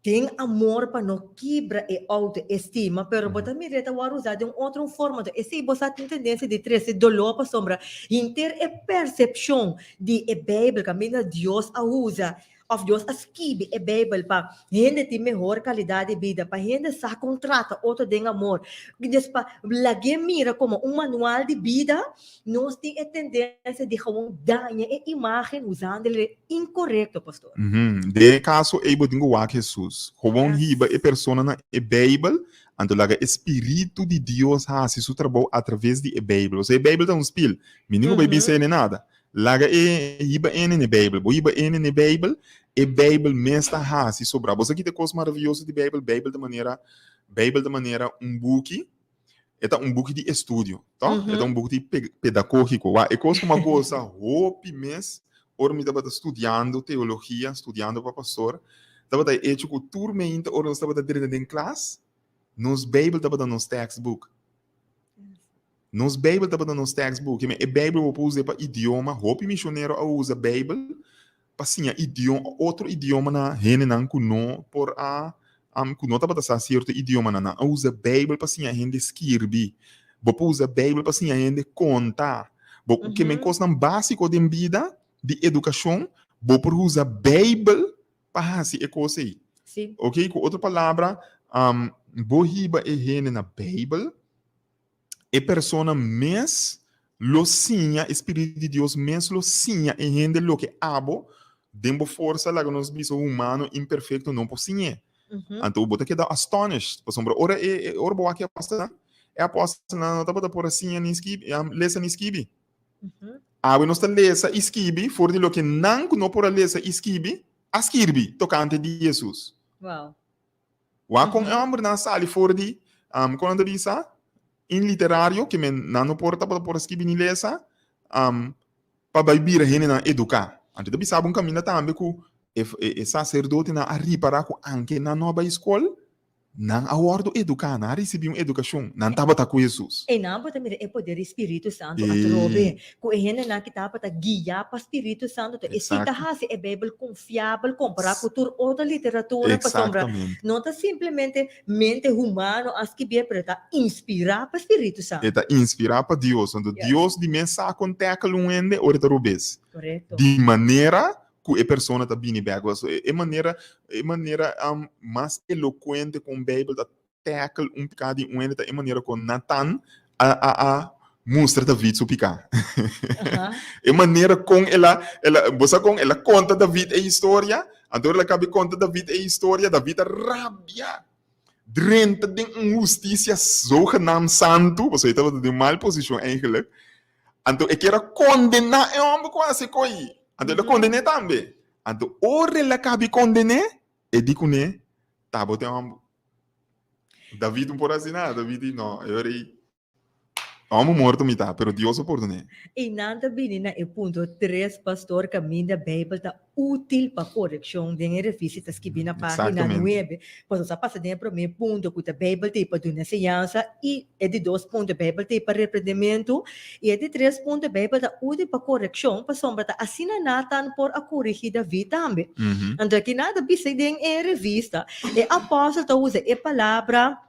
den amor pa no kibra e outoestima, pero bo ta mira e ta wòrdu usá den un otro forma. Enton esei bo sa tin tendensia di trese doló pasobra henter e persepshon di e Beibel kaminda Dios a usa Of Dios a skibi e Bijbel pa hende tin mehor calidad di bida, pa hende sa con trata otro den amor, des pa lag'é mira como un manual di bida, nos tin e tendencia di gewoon daña e imagen usandele incorrecto, pastor. Den e caso ei bo tin cu wak Jesus. Gewoon hiba e persona na e Bijbel, anto laga e Spiritu di Dios haci su trabou atraves di e Bijbel. Osea e Bijbel ta un spiel. Mi ningu bay bisa ene nada. Laga e hiba ene n'e Beibel. Bo hiba ene n'e Beibel, e Beibel mes ta hasi sobrá. Bo sa ki ta e kos maravioso di Beibel? Beibel ta manera, Beibel ta manera un buki, e ta un buki di estudio, tòg? E ta un buki di pedagógiko. Wak, e kos ku mi a gosa hopi mes ora mi tabata studiando teologia, studiando pa pastor, tabata e echo ku tur meinta ora nos tabata drenta den klas, nos Beibel tabata nos tekstboek. Nos Beibel tabata nos tekstboek. E Beibel bo por us'é pa idioma. Hopi misionero a usa Beibel pa siña idioma, otro idioma na hendenan ku no por a, ku no tabata sa sierto idiomanan. Nan a usa Beibel pa siña hende skirbi. Bo por usa Beibel pa siña hende konta. Bo ke men kosnan básiko den bida di edukashon, bo por usa Beibel pa hasi e kos ei. Oke, ku otro palabra, bo hiba e hende na Beibel. E persona mes lo siña, e Spiritu di Dios mes lo siña e hende loke abo den bo forsa, laga nos bisa humano imperfecto, no por siñ'é. Anto bo ta keda astonished, pasobra ora e, ora bo wak e apostelnan, e apostelnan no tabata por a siña ni skibi, lesa ni skibi. Awe nos ta lesa i skibi for di loke nan ku no por a lesa i skibi a skirbi tokante di Jesus. Wow. Wak kon e hòmbernan a sali for di, kon nan ta bisa, inliterario, ke men nan no por tabata por a skibi ni lesa, pa bai bira hendenan eduká. Anto ta bisa bo un kaminda tambe ku e saserdotenan a ripará ku anke nan no a bai skol, Nan a wòrdu eduká, nan a risibí un edukashon, nan tabata ku Hesus. Einan bo ta mira e poder di Spiritu Santu atrobe, ku e hendenan ki tabata guiá pa Spiritu Santu. Ta esei ta hasi e Beibel konfiabel kompará ku tur otro literatura, pasobra no ta simplemente mente humano a skibié, pero e ta inspirá pa Spiritu Santu. E ta inspirá pa Dios. Anto Dios di mes sa kon tèkel un hende ora e ta robes. Di manera ku e persona ta bini bek. Pasobra e manera, e manera mas elokuente ku un Beibel ta tackle un piká di un hende ta e manera ku Natan a a a mustra David su piká. E manera kon el a, el a, bo sa kon el a konta David e historia? Anto el a kabi konta David e historia, David a rabia. Drenta den un hustisia zogenaamd santu, pasobra e tabata den mal posishon eigenlijk. Anto e kier a kondená e hòmber ku a hasi koi. Anto el a konden'é tambe. Anto ora el a kabi konden'é, e di kuné, Ta bo ta e hòmber. David no por hasi nada. David di, No, e ora ei hòmber morto mi ta, pero Dios a pordon'é. I nan ta bini na e punto tres, pastor, kaminda Beibel ta útil pa korekshon den e revista ta skibí na página nuebe. Pues nos a pasa den e promé punto ku ta Beibel ta ei pa duna enseñansa i e di dos punto Beibel ta ei pa reprendementu i e di tres punto Beibel ta útil pa korekshon pasobra ta asina Natan por a korigí David tambe. Anto aki nan ta bisa den e revista e apòstel ta usa e palabra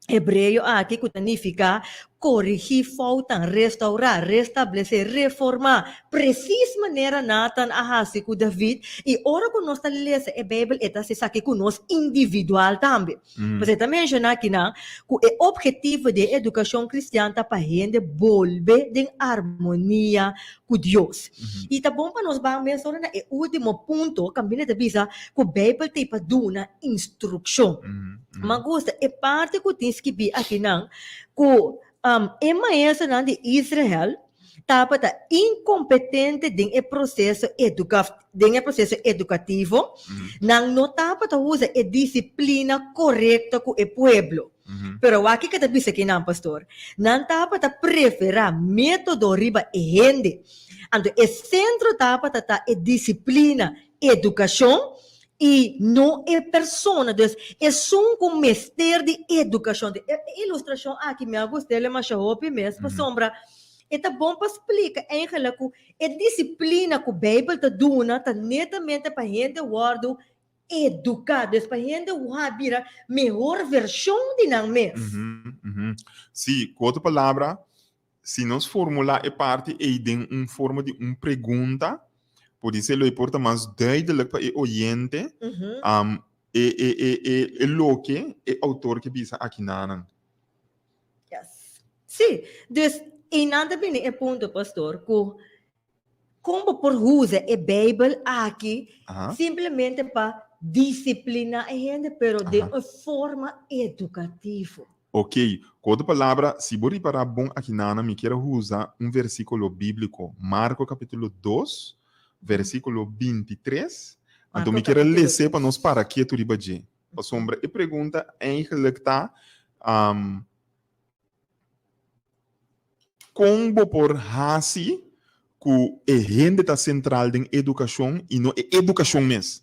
Hebreo aki ku ta nifiká korigí foutnan, restourá, restablesé, reformá, presis manera Natan a hasi ku David. I ora ku nos ta lesa e Beibel e ta hasi esaki ku nos individual tambe. Pues e ta menshoná akinan ku e ophetivo di e edukashon kristian ta pa hende bolbe den armonia ku Dios. I ta bon pa nos ban mesora na e último punto kaminda ta bisa ku Beibel ta pa duna instrukshon. M'a gusta e parti ku tin skibí akinan ku e maestronan di Israel tabata inkompetente den e proseso den e proseso edukativo, nan no tabata usa e disiplina korekto ku e pueblo. Pero wak kiko ta bisa kinan, pastor? Nan tabata preferá método riba e hende. Anto e sentro tabata ta e disiplina, edukashon, i no e persona. Dus esun ku mester di edukashon. E ilustrashon aki mi a gust'é masha hopi mes pasobra e ta bon pa splika eigenlijk ku e disiplina ku Beibel ta duna ta netamente pa hende wòrdu eduká, dus pa hende wak bira mehor vershon di nan mes. Sí, ku otro palabra, Si nos formulá e parti ei den un forma di un pregunta, podisé lo e por ta mas duidelijk pa e oyente e e e e e loke e outor ke bisa akinanan. Yes. Sí, dus einan ta bini e punto, pastor, ku Kon bo por usa e Beibel aki simplemente pa disipliná e hende, pero den un forma edukativo? Ok, ku otro palabra, si bo ripará bon akinana, mi kier a usa un versíkulo bíbliko, Marko kapítulo 2, versíkulo 23. Anto mi kier a les'é pa nos para ketu riba dje. Pasobra e pregunta eigenlijk ta, Kon bo por hasi ku e hende ta sentral den edukashon i no e edukashon mes?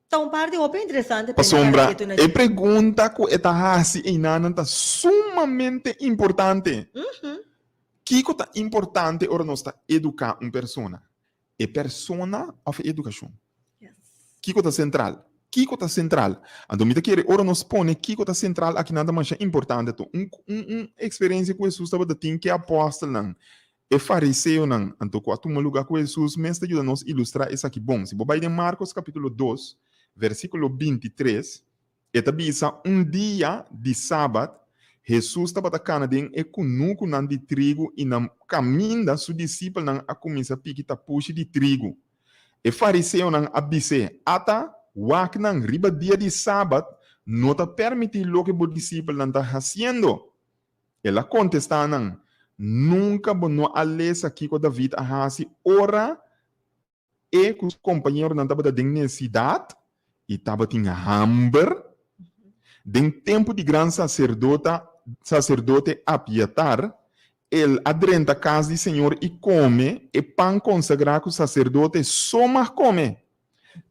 Ta un parti hopi interesante Pasobra e pregunta ku e ta hasi einanan ta sumamente importante. Kiko ta importante ora nos ta eduká un persona? E persona òf e edukashon? Kiko ta sentral? Kiko ta sentral? Anto mi ta kere ora nos pone kiko ta sentral akinan ta masha importante to. Un un un eksperensia ku Hesus tabata tin ku e apòstelnan, e fariseonan, anto ku a tuma lugá ku Hesus mes ta yuda nos ilustrá esaki bon. Si bo bai den Markos kapítulo 2, versíkulo 23, E ta bisa, Un dia di sabat, Hesus tabata kana den e kunukunan di trigu i na kaminda su disipelnan a kuminsá piki tapushi di trigu. E fariseonan a bis'é, Ata, wak nan, riba dia di sabat no ta permití loke bo disipelnan ta hasiendo. El a kontestá nan, Nunka bo no a lesa kiko David a hasi ora E ku su kompañeronan tabata den nesidat? I tabatin hamber. Den tempu di gran saserdota, saserdote Abiatar, el a drenta kas di Señor i kome e pan konsagrá ku saserdote so mag kome.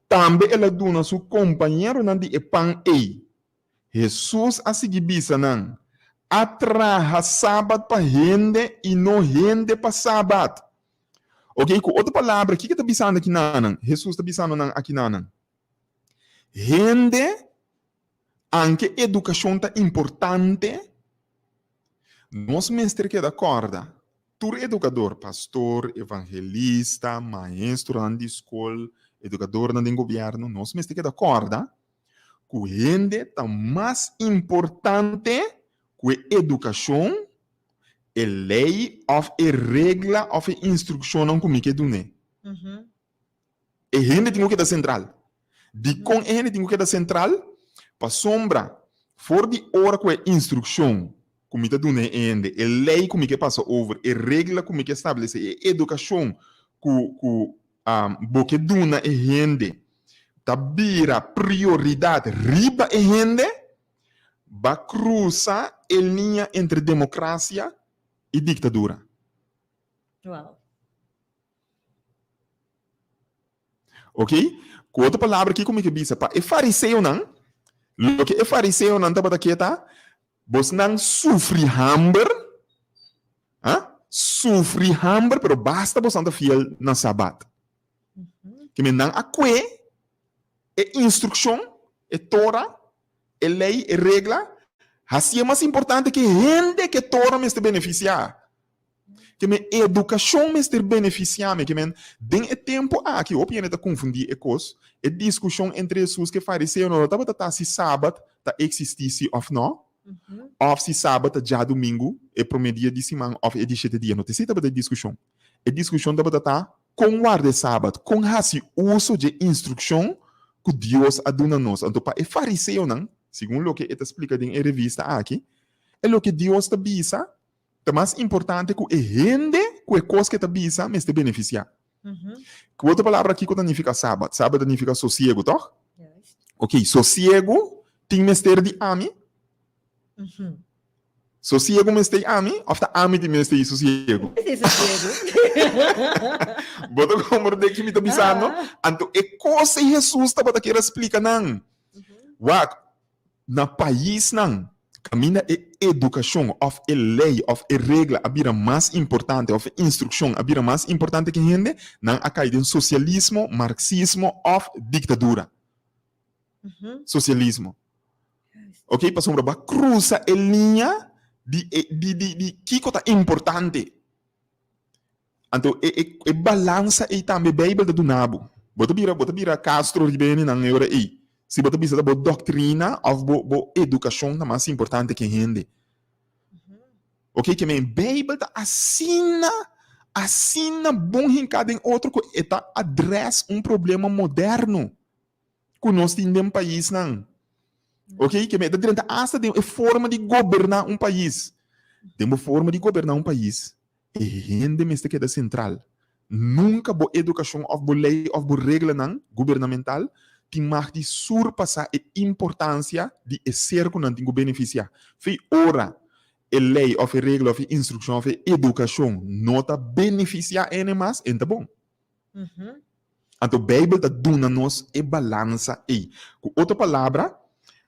Tambe el a duna su kompañeronan di e pan ei. Hesus a sigui bisa nan, A traha sabat pa hende i no hende pa sabat. Oke, ku otro palabra, kiko ta bisando akinanan? Hesus ta bisando nan akinanan, Hende, anke edukashon ta importante, nos mester keda kòrda, tur edukador, pastor, evangelista, maestronan di skol, edukadornan den gobièrnu, nos mester keda kòrda ku hende ta mas importante ku e edukashon, e lei òf e regla òf e instrukshonnan ku mi ke dun'é. E hende tin ku keda sentral. Dikon e hende tin ku keda sentral? Pasobra for di ora ku e instrukshon ku mi ta duna e hende, e lei ku mi ke pasa over, e regla ku mi ke establesé, e edukashon ku ku bo ke duna e hende ta bira prioridat riba e hende, ba krusa e liña entre demokrasia i diktadura. Wow. Ok? Ku otro palabra, kiko mi ke bisa? Pa e fariseonan, loke e fariseonan tabata ke ta, bosnan sufri hamber, ha? Sufri hamber, pero basta bosnan ta fiel na Sabat. Ke men nan a kue e instrukshon, e Tora, e lei, e regla, hasié mas importante ke hende ke Tora mester benefisiá. Ke men edukashon mester benefisiá mi. Ke men den e tempu aki hopi hende ta konfundí e kos, e diskushon entre Hesus ku e fariseonan no tabata ta si Sabat ta eksistí si òf nò, òf si Sabat ta djadumingu, e promé dia di siman òf e di shete dia. No ta esei tabata e diskushon. E diskushon tabata ta kon warda e Sabat, kon hasi uso dje instrukshon ku Dios a duna nos. Anto pa e fariseonan, segun loke e ta splika den e revista aki, e loke Dios ta bisa Ta mas importante ku e hende ku e kos ke ta bisa mester benefisiá. Ku otro palabra kiko ta nifiká Sabat? Sabat ta nifiká sosiegu, tòg? Oké, sosiegu tin mester di ami? Sosiegu mester di ami òf ta ami tin mester di sosiegu? Bo ta komprendé ki mi ta bisando? Anto e kos ei Hesus tabata kier a splika nan. Wak, Na paisnan kaminda e edukashon òf e lei òf e regla a bira mas importante òf e instrukshon a bira mas importante ke hende, nan a kai den sosialismo, marksismo òf diktadura. Sosialismo. Oke, pasobra bo a krusa e liña di e di di di kiko ta importante. Anto e e e balansa ei tambe Beibel ta duna bo. Bo ta bira bo ta bira Castro riba e hendenan e ora ei. Si bo ta bisa ta bo doktrina òf bo bo edukashon ta mas importante ke hende. Oke, ke men Beibel ta asina asina bon hinká den otro ku e ta adrès un problema moderno. ku nos tin den paisnan. Ok, ke ta drenta asta den e forma di goberná un pais. Den bo forma di goberná un pais, e hende mester keda sentral. Nunka bo edukashon òf bo lei òf bo reglanan gubernamental tin mag di surpasá e importansia di e ser ku nan tin ku benefisiá. Fei ora e lei òf e regla òf e instrukshon òf e edukashon no ta benefisiá ene mas, e no ta bon. Anto Beibel ta duna nos e balansa ei. Ku otro palabra,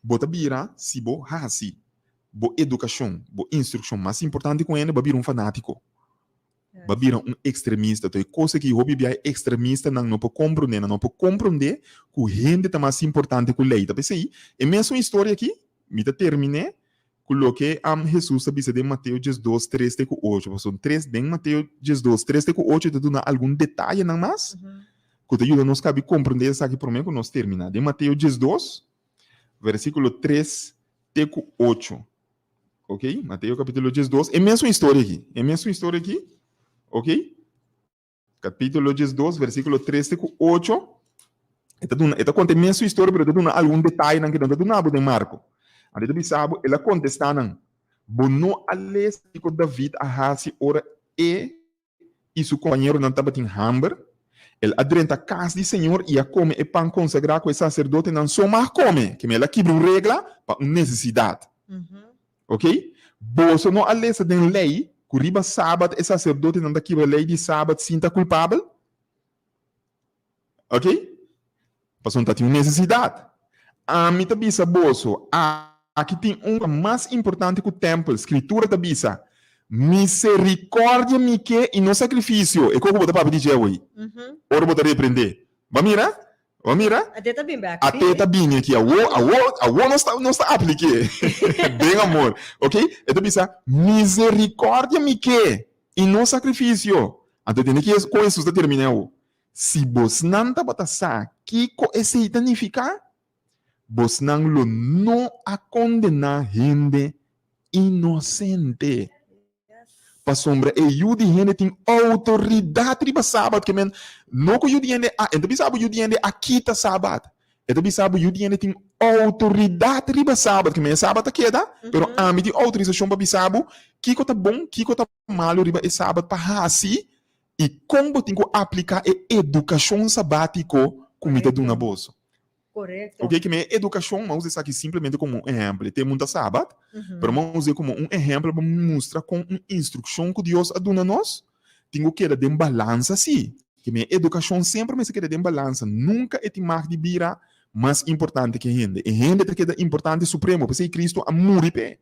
bo ta bira si bo hasi bo edukashon, bo instrukshon mas importante ku hende, bo a bira un fanátiko. Bo a bira un ekstremista. Anto e kos aki hopi bia e ekstremistanan no por komprondé. Nan no por komprondé ku hende ta mas importante ku lei. Ta p'esei e mesun historia aki, mi ta terminé Ku loke Hesus ta bisa den Mateo 12, 3 te ku 8. Pasobra tres, den Mateo 12, 3 te ku 8 ta duna algun detayenan mas ku ta yuda nos kabi komprendé esaki promé ku nos terminá. Den Mateo 12, versíkulo 3 te ku 8. Ok, Mateo kapítulo 12, e mesun historia aki, e mesun historia aki, ok. Capítulo 12, versículo 3 te ku 8. E ta duna, e ta konta e mesun historia, pero e ta duna algun detayenan ku no ta duna bo den Marko. Anto e ta bisa bo, el a kontestá nan, Bo no a lesa kiko David a hasi ora e i su kompañeronan tabatin hamber? El a drenta kas di Señor i a kome e pan konsagrá ku e saserdotenan so mag kome, keme el a kibra un regla pa un nesesidat. Ok? Boso no a lesa den lei ku riba sabat e saserdotenan ta kibra lei di sabat sin ta kulpabel? Ok? Pasobra ta tin un nesesidat. Ami ta bisa boso, aki tin un ku ta mas importante ku tèmpel. Skritura ta bisa, Miserikòrdia mi ke i no sakrifisio. E kos ku bo ta papia di dje awor, ora bo ta reprendé. Bo a mira? Bo a mira? Ate ta bin bèk, Ate ta bini aki. Awor, awor, awor nos ta, nos ta aplik'é den amor. Ok? E ta bisa, Miserikòrdia mi ke i no sakrifisio. Anto tende ki kon Hesus ta terminá awor. Si bosnan tabata sa kiko esei ta nifiká, bosnan lo no a kondená hende inosente. Pasobra e Yu di hende tin outoridat riba sabat. Ke men, no ku Yu di hende a, e ta bisa bo Yu di hende a kita sabat. E ta bisa bo Yu di hende tin outoridat riba sabat. Ke men e sabat ta keda, pero ami tin outorisashon pa bisa bo kiko ta bon, kiko ta malu riba e sabat pa hasi I kon bo tin ku apliká e edukashon sabátiko ku mi ta duna boso? Korekto. Oke, ke mi e edukashon, mi a usa esaki simplemente komo un ehèmpel. E te munta sabat, pero mi a us'é komo un ehèmpel pa mustra kon un instrukshon ku Dios a duna nos tin ku keda den balansa sí. Ke mi e edukashon semper mester keda den balansa. Nunka e tin mag di bira mas importante ke hende. E hende ta keda importante supremo, p'esei Kristu a muri p'e.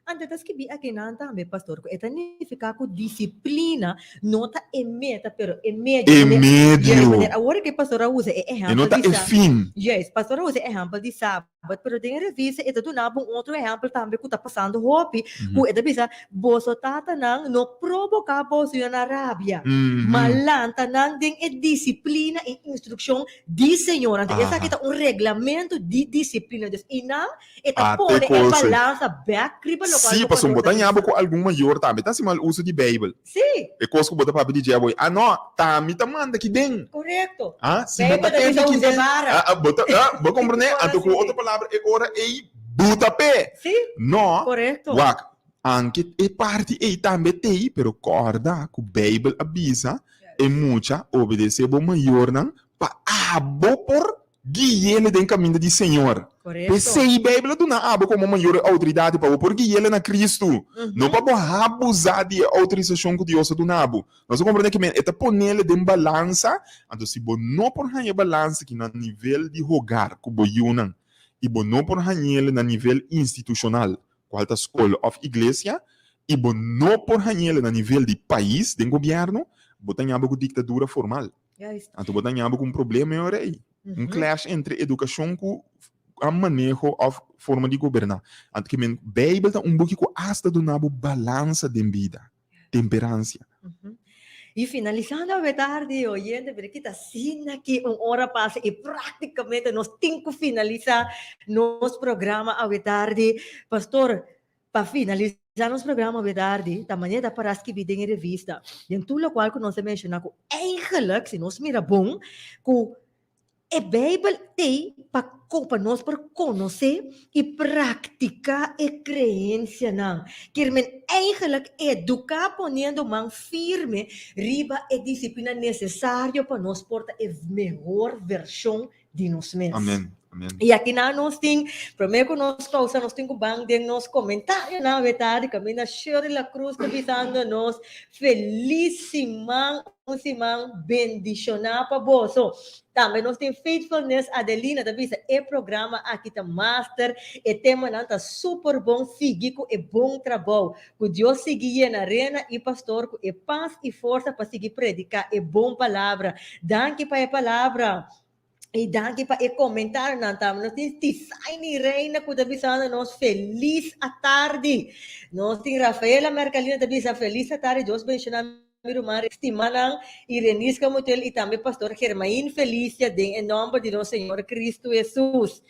Anto ta skibí akinan tambe, pastor, ku e ta nifiká ku disiplina no ta e meta, pero e medio. E medio. Manera awor ku e pastor a usa e E no ehèmpel ta di e sa. fin. Juist, pastor a usa e ehèmpel di sabat, pero den e revista e ta duna bo un otro ehèmpel tambe ku ta pasando hopi, ku e ta bisa, Boso tatanan no proboká boso yu na rabia, ma lanta nan den e disiplina i instrukshon di Señor. Anto esaki ta un reglamento di disiplina. Dus i nan E ta Ate pone e kos ei. balansa bek riba lokual Sí, ku pasobra bo pastor ta ta ñaba bisa. ku algun mayor tambe ta hasi mal uso di Beibel. Sí. E kos ku bo ta papia di dje awor, ah no, ta mi ta manda ki den. Korekto. Ah, si bo Beibel ta ta kende bisa ki usa den, bara. ah, ah, bo ta, ah, bo komprendé? Ora Anto ku sí. otro palabra, e ora ei bo ta p'e. Sí. No, Korekto. wak, anke e parti ei tambe t'ei, pero kòrda ku Beibel a bisa e mucha obedesé bo mayornan pa abo por Guiele den kaminda di Señor. Korekto. P'esei Beibel a duna abo komo mayor e outoridat pa bo por guiele na Kristu, no pa bo habusá di e outorisashon ku Dios a duna bo. Nos a komprendé ke men e ta ponele den balansa, anto si bo no por haña e balansa aki na nivel di hogar ku bo yunan i bo no por hañele na nivel institushonal, kual ta skol òf iglesia, i bo no por hañele na nivel di pais den gobièrnu, bo ta ñaba ku diktadura formal. Juist. Anto bo ta ñaba ku un problema e ora ei. Un clash entre edukashon ku a maneho òf forma di goberná. Anto ke men Beibel ta un buki ku asta duna bo balansa den bida, temperansia. I finalisando awe tardi, oyente, pero kita asina ki un ora pasa i práktikamente nos tin ku finalisá nos programa awe tardi. Pastor, Pa finalisá nos programa awe tardi, ta manera ta para skibí den e revista, den tur lokual ku nos a menshoná ku eigenlik, si nos mira bon, ku e Beibel t'ei pa pa nos por konosé i praktiká e kreensianan. Kier men eigenlik eduká poniendo man firme riba e disiplina nesesario pa nos por ta e mehor vershon di nos mes. Amen. Amen. I aki nan nos tin, promé ku nos pausa, nos tin ku ban den nos komentarionan awe tardi, kaminda Shirley La Cruz ta bisando nos, Felis siman, un siman bendishoná pa boso. Tambe nos tin Faithfulness Adelina ta bisa, e programa aki ta master, e temanan ta super bon, sigui ku e bon trabou. Ku Dios sigui yena Rena i Pastor ku e pas i forsa pa sigui prediká e bon palabra. Danki pa e palabra. I danki pa e komentarionan tambe. Nos tin Tisaini Reina ku ta bisando nos felis atardi. Nos tin Rafaela Mercalina ta bisa felis atardi. Dios bendiciona mi ruman stimanan Ireniska Mutuel i tambe Pastor Germain Felicia den e nomber di nos Señor Cristo Jesus.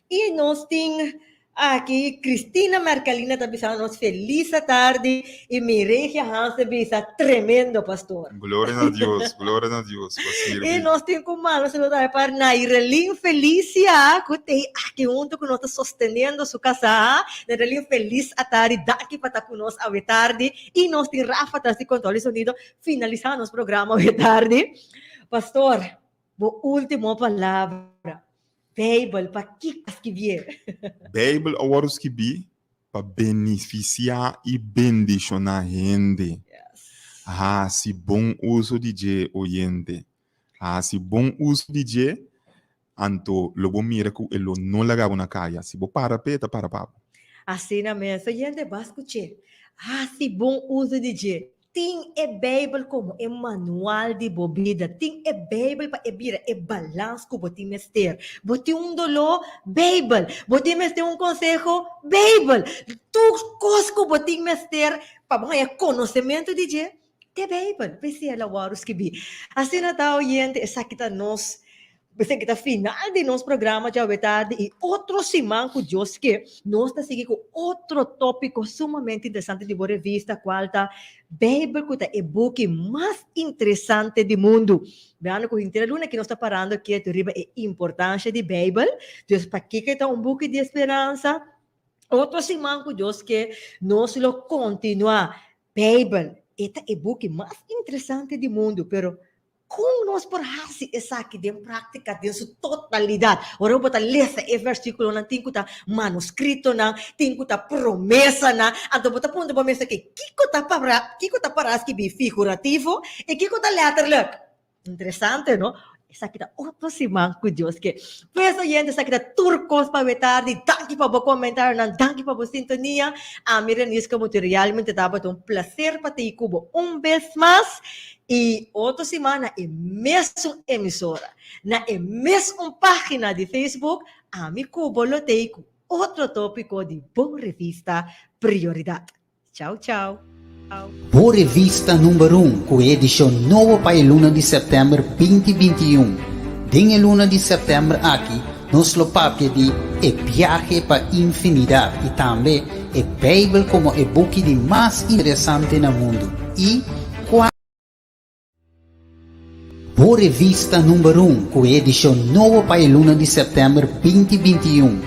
I nos tin Aki Cristina Mercalina ta bisa nos feliz atardi y Miregia Hans ta bisa tremendo pastor. Gloria na Dios, gloria na Dios pa sirbi. Y nos tin cu manda un saludo tambe pa Nairelin Felicia cu t'ey aki hunto cu nos ta sosteniendo su casa. Nairelin feliz atardi, danki pa ta cu nos awe tardi. Y nos tin Rafa tras di control di sonido finalisa nos programa awe tardi. Pastor, bo último palabra. Beibel, pakiko a skibié? Beibel a wòrdu skibí pa benefisiá i bendishoná hende. Hasi bon uso di dje, oyente. Hasi bon uso di dje, anto lo bo mira ku e lo no laga bo na kaya. Si bo para p'e, e ta para pa bo. Asina mes, oyente, bo a skuch'é. Hasi bon uso di dje. Tin e Beibel komo e manual di bo bida. Tin e Beibel pa e bira e balans ku bo tin mester. Bo tin un doló? Beibel. Bo tin mester un konseho? Beibel. Tur kos ku bo tin mester pa bo haña konosementu di dje, ta e Beibel. P'esei el a wòrdu skibí. Asina ta, oyente, esaki ta nos Esaki ta final di nos programa djawe tardi i otro siman ku Dios ke nos ta sigui ku otro tópiko sumamente interesante di bo revista kual ta Beibel ku ta e buki mas interesante di mundu. Mirando ku henter e luna aki nos ta parando ketu riba e importansha di Beibel, dus pakiko e ta un buki di speransa? Otro siman ku Dios ke nos lo kontinuá Beibel e ta e buki mas interesante di mundu, pero Kon nos por hasi esaki den práktika den su totalidat? Ora bo ta lesa e versíkulonan, tin ku ta manuskritonan, tin ku ta promesanan, anto bo ta puntra bo mes aki, kiko ta para, kiko ta pará skibí figurativo i kiko ta lèterlik? Interesante, no? Esaki ta otro siman ku Dios ke. Pues oyente, esaki ta tur kos pa awe tardi. Danki pa bo komentarionan, danki pa bo sintonia. Ami Renisca Mutu realmente tabata un plaser pa tei ku bo un bes mas. I otro siman na e mesun emisora, na e mesun página di Facebook, ami ku bo lo tei ku otro tópiko di bo revista Prioridat. Chau chau. Bo revista number un ku e edishon nobo pa e luna di sèptèmber 2021. Den e luna di sèptèmber aki nos lo papia di E biahe pa infinidat i tambe E Beibel komo e buki di mas interesante na mundu i Kua Bo revista number un ku e edishon nobo pa e luna di sèptèmber 2021.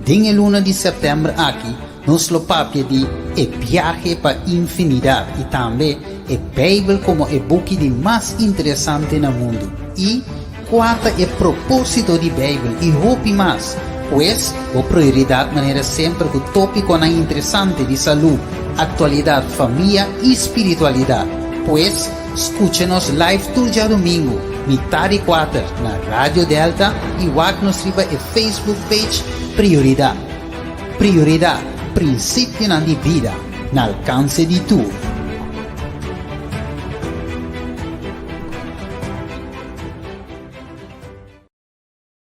Den e luna di sèptèmber aki nos lo papia di E biahe pa infinidat i tambe E Beibel komo e buki di mas interesante na mundu i Kua ta e propósito di Beibel i hopi mas. Pues, bo prioridat manera semper ku tópikonan interesante di salú, aktualidat, famia i spiritualidat. Pues, skucha nos live tur djadumingu, mitá di kuater, na Radio Delta i wak nos riba e Facebook page Prioridat. Prioridat, prinsipionan di bida na alkanse di tur.